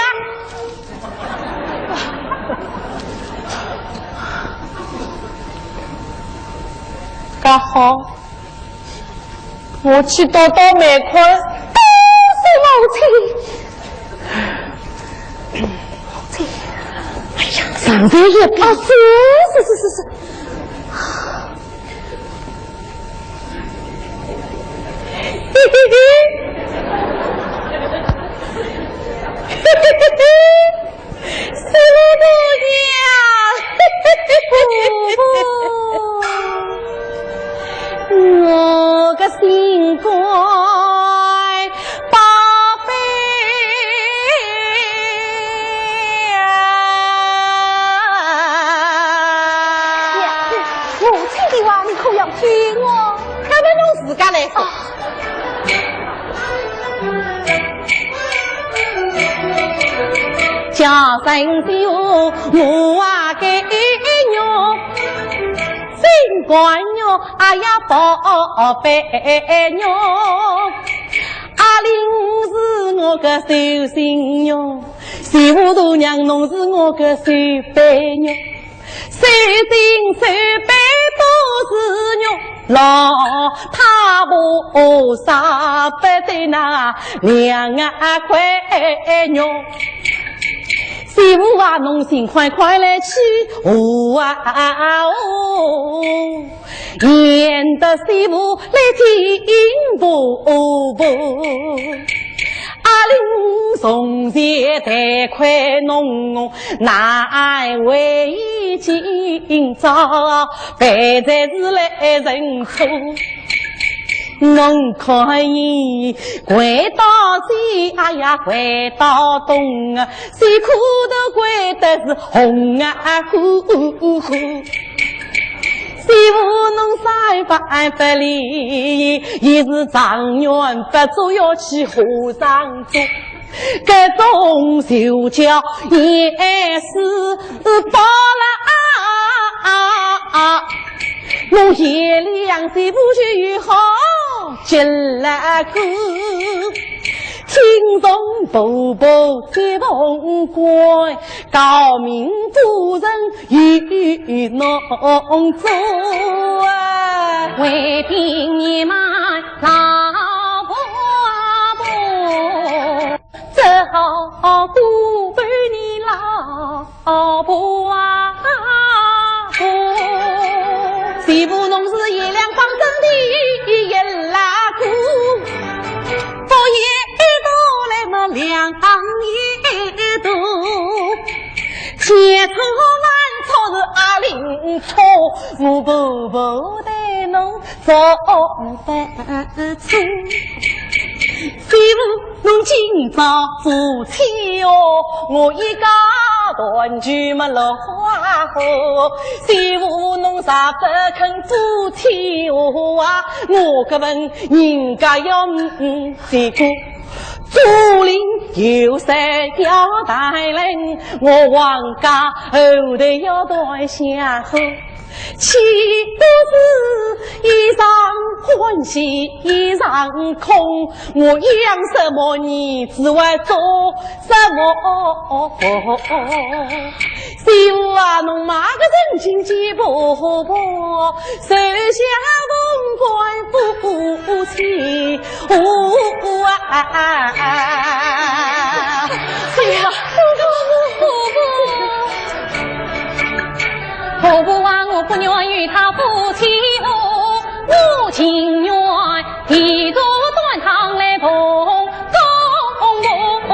刚好。 我去倒倒霉困。多谢母亲。母亲，哎呀，上头也不……啊，是，是，是，是，是。嘿嘿嘿。嘿嘿嘿嘿。小生是我啊个玉，心肝玉，哎呀宝贝玉。阿玲是我个寿星玉，媳妇大娘侬是我个寿杯玉。 手心手背都是肉，老太婆舍不得那两啊块肉。媳妇啊，侬尽快快来起哄啊哦，免得媳妇来听不不。 阿玲从前待款侬，难为今朝，别才是来认错。侬看伊回到西，哎呀，回到东啊，辛苦的怪得是红啊呼呼。 媳妇侬三番不理，伊是状元不做要去和尚做，搿种就叫也是报了啊！侬爷娘媳妇就好结了个，听从婆婆的风光， 高明夫人与侬做啊。为兵你们老婆婆，只好辜负你老婆啊。媳妇侬是爷娘帮真的一拉姑，佛爷一多来么两爷多。 千错万错是阿玲错，我婆婆对侬做不错。媳妇侬今朝夫妻哦，我一家团聚么落花火。媳妇侬啥不肯夫妻哦啊，我搿份人家要嗯嗯结果。 竹林有山要带人，我王家后代要断香火。岂不是一场欢喜一场空？我养什么儿子，我做什么婆？ 媳妇啊，侬买个人情寄婆婆，手下凤冠夫妻，哦啊！哎呀，婆婆，婆婆啊，我不愿与他夫妻哦，我情愿 地主端汤来奉公婆，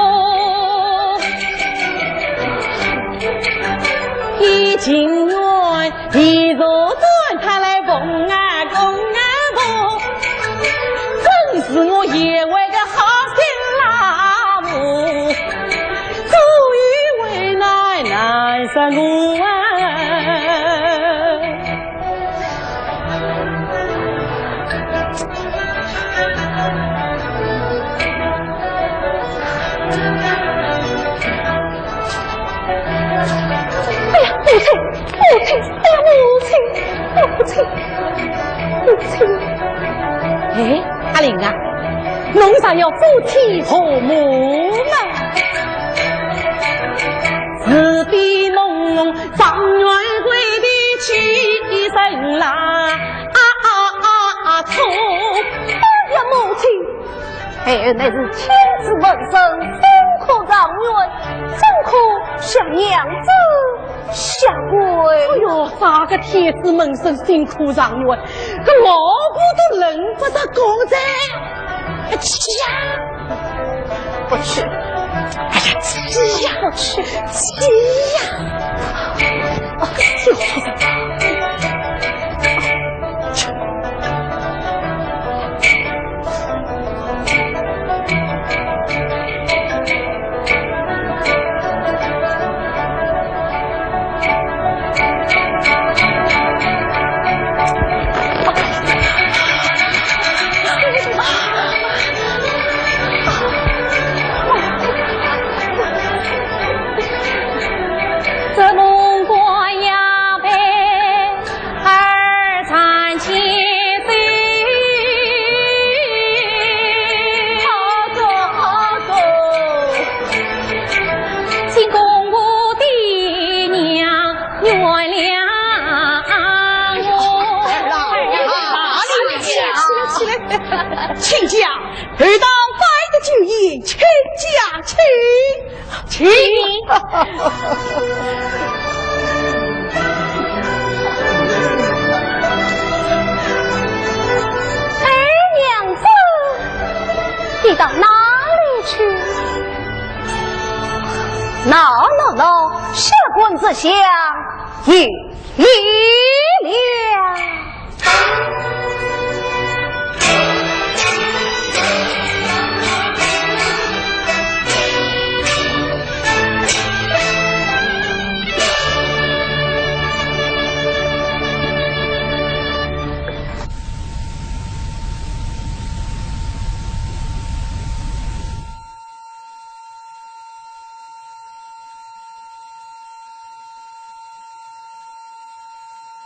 一情愿地主端汤来奉啊公啊婆，真是我贤惠个好心啦婆，故意为难难杀我啊！ 哎呀，母亲，母亲，哎呀，母亲，母亲，母亲。哎，阿玲啊，侬啥要做天婆母呢？是非弄弄，状元贵的气生啦，啊啊啊啊，错！哎呀，母亲， 孩儿乃是天子门生，怎可状元，怎可向娘子下跪？哎哟，啥个天子门生，怎可状元，搿老婆都轮不着公子。去呀！不去。哎呀，去呀！不去。去呀！啊，就是。请，请。哎，娘子，你到哪里去？喏喏喏，十官之相有礼了。